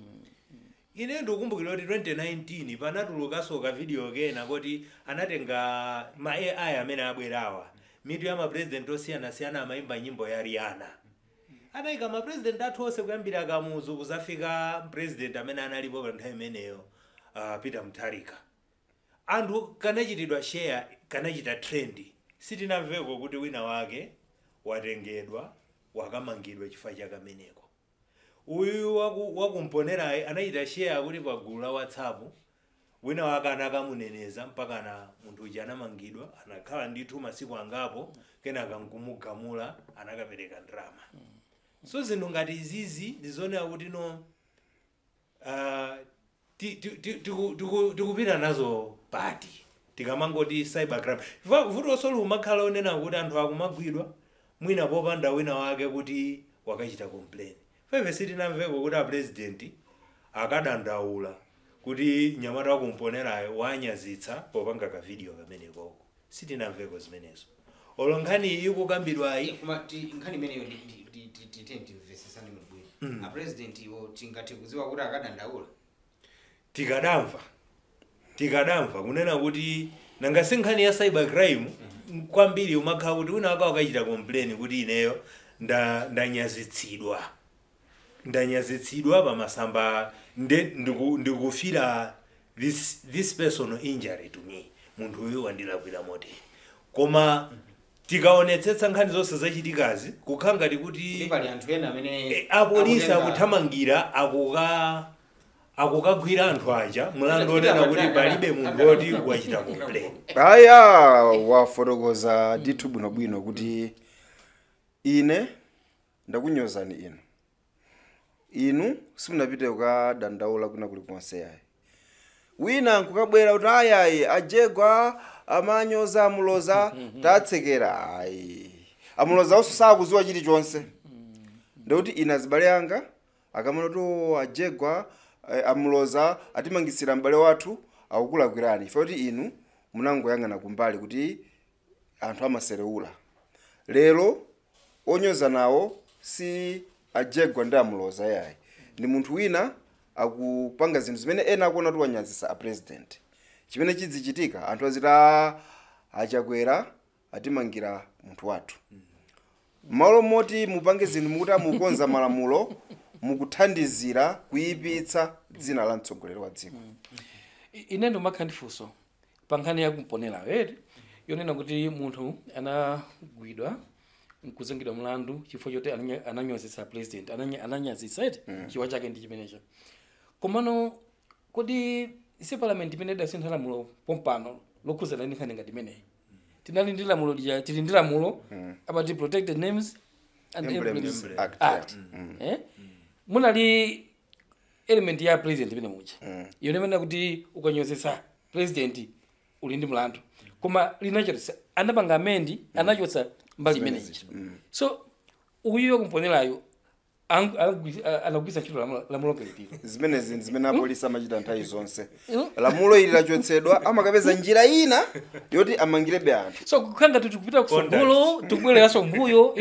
Ine ndikukumbukira kuti 2019 panatulukanso ka video kena koti anatenga ma AI amene abwerawa, mitu ya ma president osiyanasiyana amayimba nyimbo ya Rihanna. Anayika ma president athu onse kuyambira Kamuzu kuzafika president amene analipo pa nthawi imeneyo, Peter Mutharika. Anthu kanachitidwa share, kanachita trend. Sitinamveko kuti wina wake watengedwa wakamangidwa chifukwa cha kameneko. Uyu wakumponerayi anachita share kuti pa gulu la WhatsApp wina wake anakamuneneza mpaka na munthu uja anamangidwa, anakhala ndithu masiku angapo, kenaka nkumugamula anakapereka ndalama. So zinthu ngati izizi ndizonena kuti no tikupita nazo pati tikamangoti cybercrime. Vutonso lumakhala onena kuti anthu akumagwidwa mwina popanda wina wake kuti wakachita complain. Feve sitinamveko kuti a president akadandaula kuti nyamata wakumponerayo wanyazitsa popanga ka video kamenekoko. Sitinamveko zimenezo. Olo nkhani iyi ikukambidwayi. Koma nkhani imeneyo timvesesane bwino. A president iwo tingathe kudziwa kuti akadandaula. Tikadamva kunena kuti nanga si nkhani ya cybercrime kwambiri umakhala kuti wina wake wakachita complain kuti ineyo ndanyazitsidwa. Ndanyazitsidwa pamasamba ndikufira this personal injury to me. Munthu uyu wandilakwira motere. Koma tikaonetsetsa nkhani zonse zachitikazi kukhala ngati kuti pali anthu ena amene apolisi akuthamangira Akukagwira anthu aja mlandu onena kuti palibe munthu woti wachita complain. Aya, wafotokoza ndithu bwinobwino kuti ine ndakunyozani inu, inu simunapite kukadandaula kuna kulikonse yayi. Wina nkukabwera kuti ayayi, ajegwa amanyoza amuloza, tatsekera. Ayi, amuloza onso sakuziwa chilichonse. Ndikuti ine azibale anga akamana kuti, "Oh, ajegwa amuloza atimangisira m'bale wathu," akukulakwirani ife kuti inu munangoyang'ana kumbali kuti anthu amaserewula. Lero onyoza nawo si ajegwa ndi amuloza yayi, ndi munthu wina akupanga zinthu zimene ena akuona kuti wanyazisa a president. Chimene chidzichitika, anthu aziti, "Ah, achakwera atimangira munthu wathu." Malo moti mupange zinthu mukuti amukonza malamulo, mukuthandizira kuyipitsa dzina la mtsogoleri wa dziko. Ine ndimakhala ndi funso pa nkhani yakumponera eti, yonena kuti munthu anagwidwa nkuzengedwa mlandu chifukwa choti ananyozetsa president, ananyazitsa eti, chiwa chake ndi chimenecho. Komano kodi si parliament imene idasintha lamulo pompano lokhuzana ndi nkhani ngati imeneyi? Tinali ndi lamulo lija, tili ndi lamulo amati Protected Names and Emblems Emblems Act, Act, eh? Munali element ya president imene muja yone imene kuti ukanyozetsa president uli ndi mlandu, koma linachotsa, anapanga amend, anachotsa mbali imeneyi. So uyiyo kumponerayo anagwiritsa ntchito lamulo kelitiro? Zimenezi ndi zimene apolisi amachita nthawi zonse. Lamulo ili lachotsedwa, amakapeza njira ina yoti amangirebe anthu. So kukhala ngati tikupita kutsogolo, tikubwereranso mbuyo.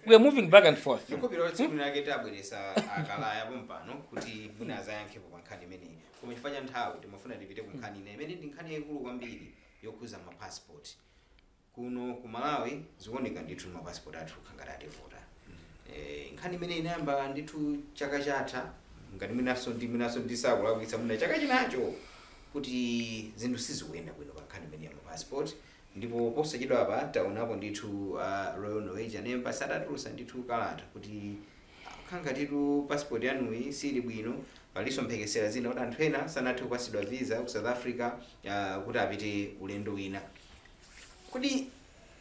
We are moving back and forth. Ndikupira tsiku linake tabweresa akalaya pompano kuti mwina azayankhepo pa nkhani imeneyi, koma chifukwa cha nthawi timafuna tipite ku nkhani ina imene ndi nkhani yayikulu kwambiri yokhuza mapassport kuno ku Malawi. Zikuoneka ndithu mapassport athu ngati ativuta. Nkhani imene inayamba ndithu chaka chatha, ngati mwinaso ndi mwinaso ndisakulakwitsa, mwina chaka chinacho, kuti zinthu sizikuyenda bwino pa nkhani imene ya mapassport. Ndipo posachedwa apa taonapo ndithu Royal Norwegian Embassy atatulutsa ndithu kalata kuti khangatitu passport yanuyi sili bwino. Palinso mphekesera zina kuti anthu ena sanathe kupatsidwa visa ku South Africa kuti apite ulendo wina. Kodi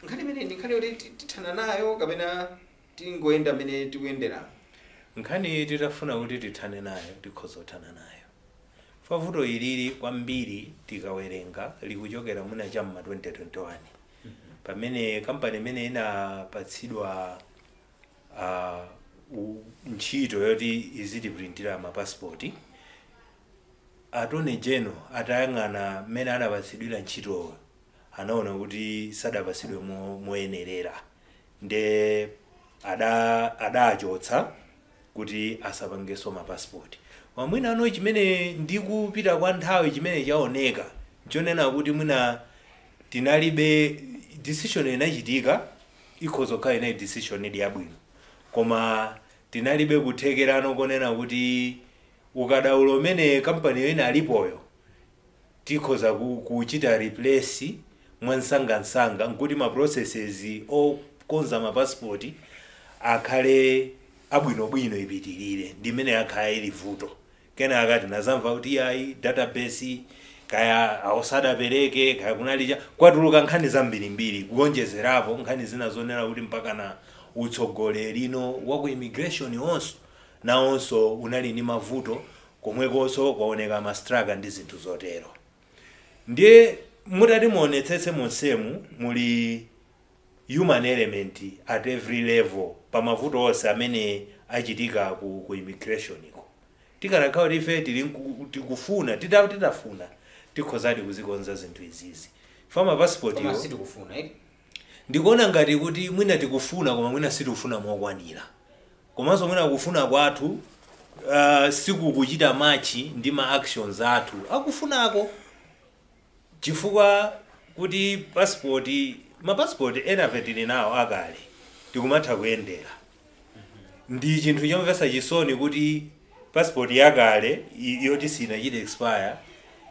nkhani imene ndi nkhani yoti tithana nayo kapena tingoyenda mmene tikuyenderamo? Nkhani titafuna kuti tithane nayo, tikhoza kuthana nayo. Favuto ilili kwambiri tikawerenga likuchokera mwina cham'ma 2021, pamene kampani imene inapatsidwa ntchito yoti izitiprintira mapasipoti, attorney general atayang'ana mmene anapatsidwira ntchitoyo, anaona kuti sadapatsidwe moyenerera, nde adachotsa kuti asapangenso mapasipoti. Mwina ano chimene ndikupita kwa nthawi chimene chaoneka nchonena kuti mwina tinalibe decision inachitika, ikhoza kukhala inayi decision ili yabwino, koma tinalibe kuthekerano konena kuti ukadaulo umene kampaniyo inalipoyo tikhoza kuchita replace mwansangansanga, nkuti ma processes okonza mapasipoti akhale abwinobwino, ipitirire ndimene akhala ili vuto. Kenaka tinazamva kuti ayi, database kaya awosadapereke, kaya kunali kwatuluka nkhani zambirimbiri, kuonjezerapo nkhani zina zonena kuti mpaka na utsogolerino wa ku immigration onso nawonso unali ndi mavuto, komwekonso kwaoneka ma struggle ndi zinthu zotero. Ndiye mutati muonetsetse monsemu muli human element at every level pa mavuto onse amene achitika ku immigration iko. Tikanakhala kuti ife tili tikufuna, titafuna tikhozadi kuzikonza zinthu izizi fa mapasipoti. Koma sitikufuna iti? Ndikuona ngati kuti mwina tikufuna, koma mwina sitikufuna mokwanira, komanso mwina kufuna kwathu sikukuchita match ndi ma actions athu akufunako, chifukwa kuti passport, mapassport enafe tili nawo akale, tikumatha kuyendera. Ndi chinthu chomvetsa chisoni kuti passport yakale yoti sinachite expire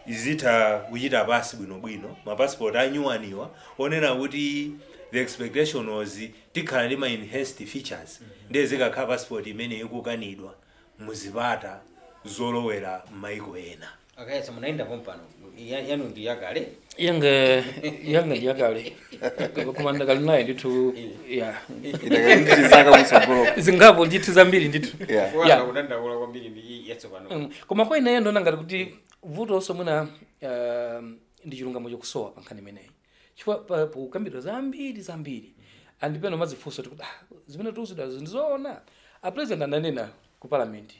izitha kuchita pasi bwinobwino, mapassport anyuwaniwa onena kuti the expectation was tikhala ndi ma enhanced features, ndiye zikakhala passport imene ikukanidwa muzipata. Zolowera m'maiko ena. Okay, so munaenda pompano. Yanu ndi yakale. Yanga ndi yakale, koma ndakali naye ndithu ya. Idakali kutsogolo. Zingapo ndithu, zambiri ndithu. Yeah. Kudandaula kwambiri ndi yatsopano. Koma kwa ineyo ndona ngati kuti vutonso mwina ndi chilungamo chokusowa pa nkhani imeneyi, chifukwa pukambidwa zambiri zambiri, andipena mazifunso kuti zimene tiuzidwazo ndizoona. A president ananena ku parliament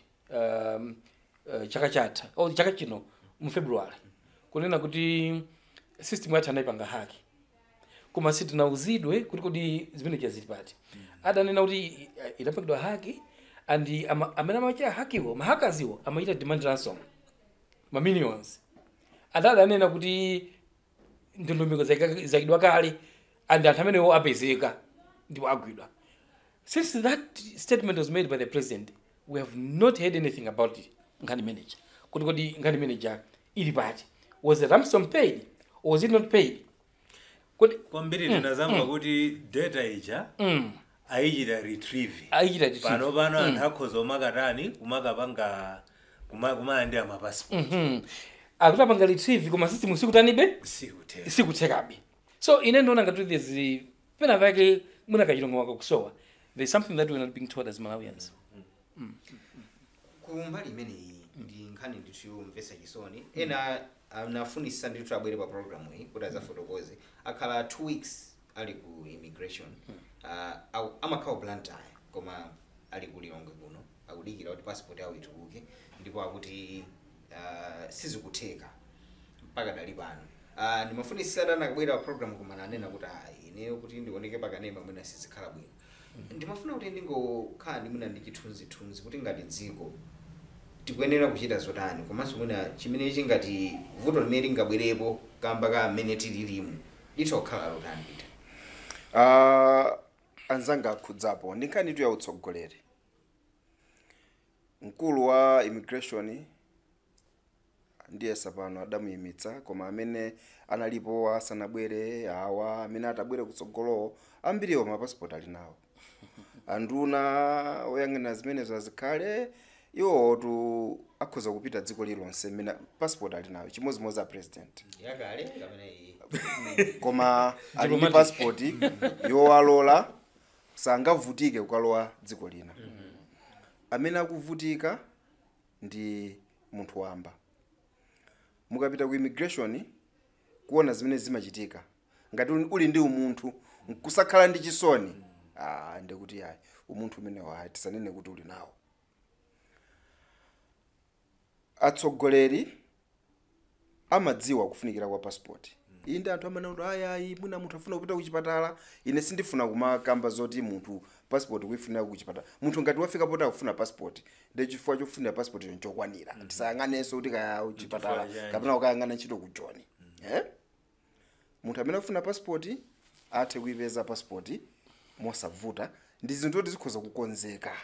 chaka chatha, oh, chaka chino mu February, kunena kuti system yathu anayipanga hack, koma sitinauzidwe kuti kodi zimene zili pati. Adanena kuti idapangidwa hack and amene amachita hackiwo, ma hackersiwo, amachita demand ransom ma millions, and adanena kuti ndondomeko zakidwa kale and anthu amenewo apezeka ndipo agwidwa. Since that statement was made by the president, we have not heard anything about it. Nkhani manager kuti kodi nkhani manager ili pati? Was the ransom paid or was it not paid? Kodi Kwambiri tinazamva kuti data ija ayichita retrieve. Ayichita retrieve. Pano anthu akhoza umakatani, kumakapanga, kumalandira mapassport. Akuti apanga retrieve, koma system sikutanibe? Sikutheka. Sikuthekabe. So ine ndiona ngati there's pena pake mwina kachilungamo kakusowa. There's something that we're not being told as Malawians. Kumbali imeneyi ndi nkhani ndithu yomvetsa chisoni. Ena anafunisa ndithu abwere pa program iyi kuti adzafotokoze. Akhala 2 weeks ali ku immigration, amakhala Blantyre koma ali ku Lilongwe kuno, akudikira kuti passport yawo ituluke, ndipo akuti sizikutheka mpaka dali pano. Ndimafunisa atanakabwera pa program, koma nanena kuti ineyo kuti ndioneke pakanema mwina sizikhala bwino. Ndimafuna kuti ndingokhala ndi mwina ndi chithunzithunzi kuti ngati dziko tikuyenera kuchita zotani, komanso mwina chimene chingati vuto limene lingabwerepo kamba ka mmene tililimu litha kukhala lotani, Peter? Anzanga akhudzapo ndi nkhani ya utsogoleri. Mkulu wa immigration ndiyesa pano adamuyimitsa, koma amene analipo asanabwere awa, amene atabwere kutsogolowo, ambiriwo mapasipoti ali nawo. Anduna oyang'anira zimenezo azikhale iwowotu akhoza kupita dziko lilonse mmene passport ali nayo, chimodzimodzi a president. Yakale kapena iyi? Koma ali ndi Diplomatic. passport yowalola, sangavutike kukalowa dziko lina. Amene akuvutika ndi munthu wamba. Mukapita ku immigration kuona zimene zimachitika, ngati uli ndi umunthu nkusakhala ndi chisoni, ndikuti ayi, umunthu umenewo ayi, tisanene kuti uli nawo. Atsogoleri amadziwa kufunikira kwa passport iyi ndi anthu amene kuti ayi ayi, mwina munthu afuna kupita kuchipatala. Ine sindifuna kumakamba zoti munthu passport kuifunira kuchipatala. Munthu ngati wafika poti akufuna passport, ndi chifukwa chofunira passport icho nchokwanira. Tisayang'anenso kuti kaya kuchipatala Chifukwa chanji. kapena kukayang'ana ntchito ku Joni, eh? Munthu amene akufuna passport athe kuipeza passport mosavuta. Ndi zinthu zoti zikhoza kukonzeka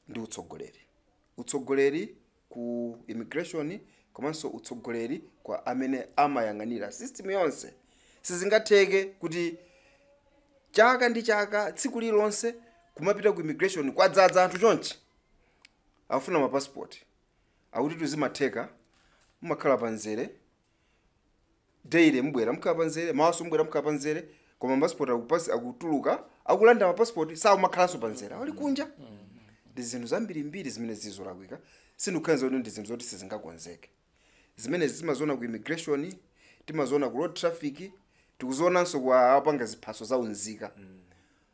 ndi utsogoleri, utsogoleri ku immigration komanso utsogoleri kwa amene amayang'anira system yonse. Sizingatheke kuti chaka ndi chaka, tsiku lililonse, kumapita ku immigration kwadzaza anthu chonchi afuna mapassport. Akuti tuzimatheka, mumakhala panzere daily, mubwera mukhala panzere, mawaso mubwera mukhala panzere, koma mapassport akutuluka, akulanda mapassport sakumakhalanso panzere, ali kunja. Ndi zinthu zambirimbiri zimene zizolakwika. Sindikukhala kuti ndi zinthu zoti sizingakonzeke. Zimene timaziona ku immigration, timaziona ku road traffic, tikuzionanso kwa apanga ziphaso za unzika.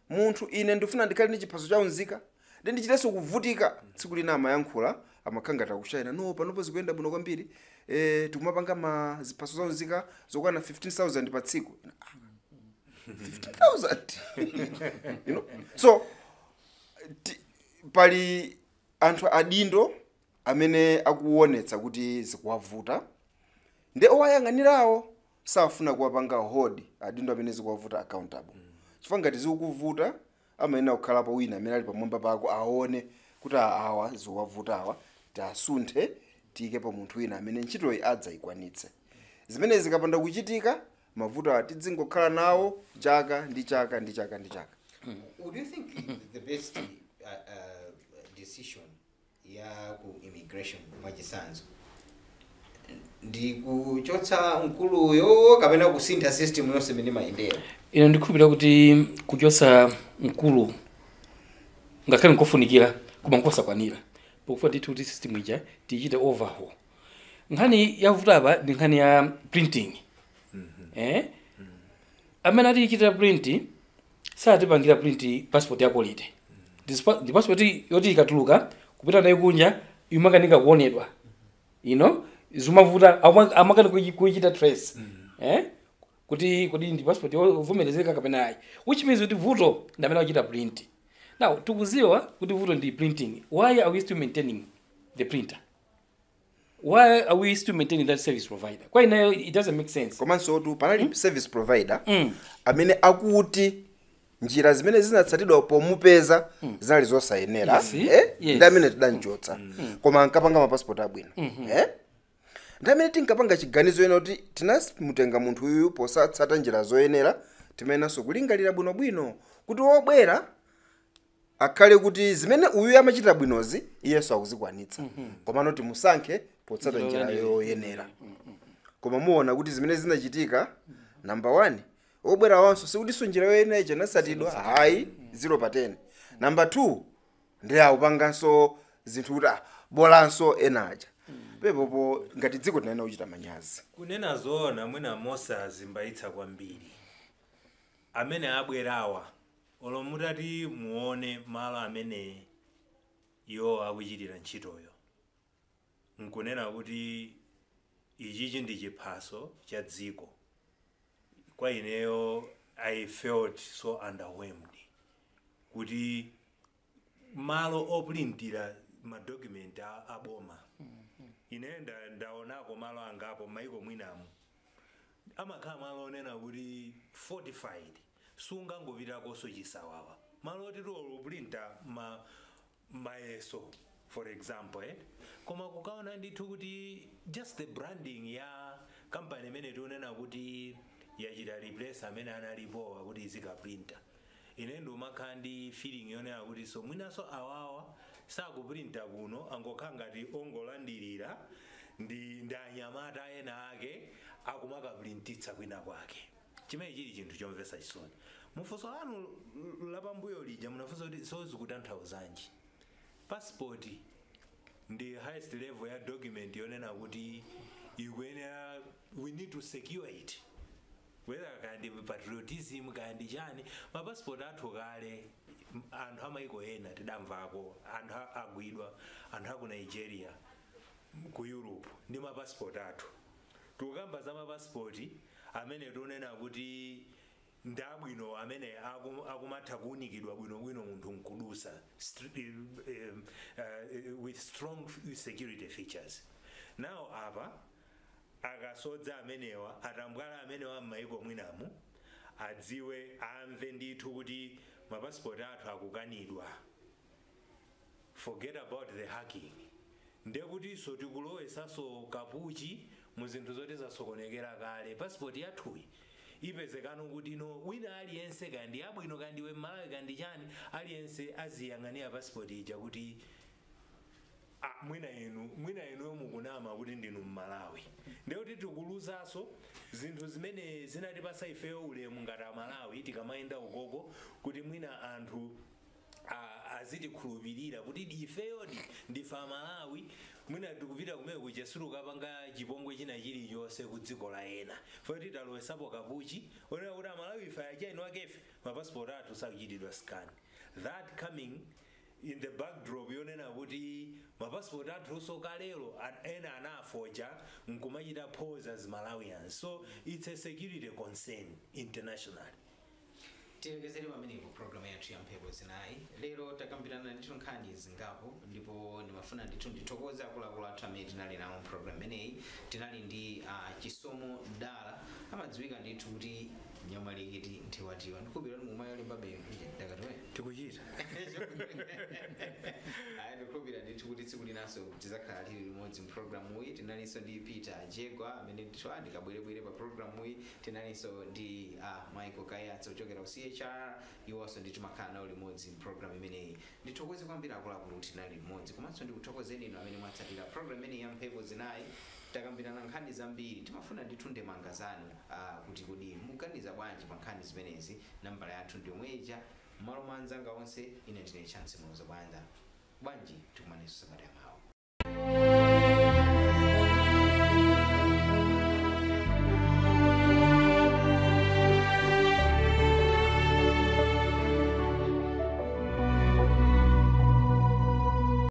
Munthu, ine ndifuna ndikhale ndi chiphaso cha unzika, ndi ndichitenso kuvutika. Tsiku lina amayankhula, amakhala ngati akushayina, no, panopo zikuyenda bwino kwambiri, tikumapanga ma ziphaso za unzika zokwana 15,000 pa tsiku. 15,000, you know? So pali anthu adindo amene akuonetsa kuti zikuwavuta, ndi owayang'anirawo safuna kuwapanga hold adindo amene zikuwavuta accountable, chifukwa ngati zikukuvuta amayenera kukhalapo wina amene ali pamwamba pako aone kuti awa zikuwavuta, awa tiasunthe, tiyikepo munthu wina amene ntchitoyi adzayikwanitse. Zimene zikapanda kuchitika, mavuto awa tidzingokhala nawo chaka ndi chaka ndi chaka ndi chaka. Would you think the best decision ya Ya ku immigration mwachitsanzo, ndi kuchotsa mkuluyo kapena kusintha system yonse imene imayendera? Ine ndikhulupirira kuti kuchotsa mkulu ngakhale nkofunikira, koma nkosakwanira, pokufa ndithu kuti system ija tiyichite overhaul. Nkhani yavuta apa ndi nkhani ya printing. Amene atichitira print satipangira print passport ya quality. Ndi passport yoti ikatuluka kupita nayo kunja imakanika kuonedwa, zimavuta, amakani kuichita trace kuti kuti ndi passport yovomerezeka kapena ayi, which means kuti vuto ndi amene akuchita print. Now tikuziwa kuti vuto ndi printing. Why are we still maintaining the printer? Why are we still maintaining that service provider? Kwa ineyo it doesn't make sense. Komanso tu panali service provider amene akuti njira zimene zinatsatidwa pomupeza zinali zosayenera. Yes. Ndi amene tidanchotsa, koma ankapanga mapasipoti abwino. Ndi amene tinkapanga chiganizo ena kuti tinamutenga munthu uyu posatsata njira zoyenera, timenenso kulingalira bwinobwino kuti wobwera akhale kuti zimene uyu amachita bwinozi iyenso akuzikwanitsa, komano timusankhe potsata njira yoyenera. Koma muona kuti zimene zinachitika, number 1, obwera wanso sikutinso njira yoyenera ija inatsatidwa, hayi, 0 pa 10. Number 2, ndi akupanganso zinthu kuti bolanso ena aja pepopo. Ngati dziko tinayenera kuchita manyazi. Kunena zoona, mwina mosazimbaitsa kwambiri, amene abwerawa, olo mutati muone malo amene iwo akuchitira ntchitoyo, nkunena kuti ichichi ndi chiphaso cha dziko, kwa ineyo I felt so underwhelmed kuti malo oprintira madocument aboma. Ine ndaonako malo angapo maiko mwinamu, amakhala malo onena kuti fortified, sungangopitakonso chisawawa, malo oti tioloprinta ma mayeso, for example. Koma kukaona ndithu kuti just the branding ya company imene tionena kuti yachita replace amene analipowa kuti izikaprinta, ine ndimakhala ndi feeling yonena kuti so mwinanso awawa sakuprinta kuno, angokhala ngati ongolandirira ndi anyamata ena ake akumakaprintitsa kwina kwake, chimene chili chinthu chomvetsa chisoni. Mufunso lanu lapambuyo lija munafunsa kuti so zikutanthauzanji. Passport ndi highest level ya document yonena kuti ikuyenera, we need to secure it, whether kandi patriotism kandi chani. Mapassport athu kale anthu amaiko ena tidamvako anthu agwidwa, anthu aku Nigeria, ku Europe, ndi mapassport athu. Tikukamba za mapassport amene tikunena kuti ndi abwino, amene akumatha kuunikidwa bwinobwino, munthu nkudusa with strong security features. Now apa akasodza amenewa, atambwala amenewa m'maiko mwinamu adziwe, amve ndithu kuti mapasipoti athu akukanidwa, forget about the hacking, ndekutinso tikulowesanso kapuchi mu zinthu zoti zasokonekera kale. Pasipoti yathuyi ipezekano kuti no wina aliyense, kandi abwino, kandi we Mmalawi, kandi chani, aliyense aziyang'anira pasipoti ija kuti mwina inuyo mukunama kuti ndinu Mmalawi. Ndekuti tikuluzanso zinthu zimene zinatipasa ifeyo ulemu ngati Amalawi tikamayenda ukoko, kuti mwina anthu azitikhulupirira kuti ifeyodi ndife Amalawi. Mwina tikupita kumene kuja sitikapanga chipongwe china chilichonse ku dziko la ena, foti talowesapo kapuchi onena kuti Amalawi ife aja inu akefe mapasipoti athu sakuchitidwa scan. That coming in the backdrop yonena kuti mapasipoti athu kalelo ena anafoja nkumachita pose as Malawians, so it's a security concern internationally. Tilekezere pamenepo programu yathu ya Mphepo Zinayi lero. Takambirana ndithu nkhani zingapo, ndipo ndimafuna ndithu ndithokoze akuluakulu athu amene tinali nawo program imeneyi. Tinali ndi Chisomo Dala, amadziwika ndithu kuti Nyamalikiti Nthiwatiwa. Ndikupira mumayalimbabe ndakatuwe. Tikuchita. Ayi, ndikukhulupirira ndithu kuti tsiku linanso tizakhala tili limodzi mpulogalamu iyi. Tinalinso ndi Peter Jegwa amene ndithu ndikabwerebwere pa programu iyi. Tinalinso ndi Michael Kayatsa kuchokera ku CHR. Iwonso ndithu makhala nawo limodzi mpulogalamu imeneyi. Ndithokoze kwambiri akuluakulu kuti tinali limodzi, komanso ndikuthokozeni inu amene mwatsatira program imeneyi ya Mphepo Zinayi. Takambirana nkhani zambiri. Timafuna ndithu ndemanga zanu, kuti kodi muganiza bwanji pa nkhani zimenezi? Nambala yathu ndi yomweja. M'malo mwa anzanga onse, ine ndine Chance Muloza Bwanda. Bwanji tikumanenso sabata yamawa.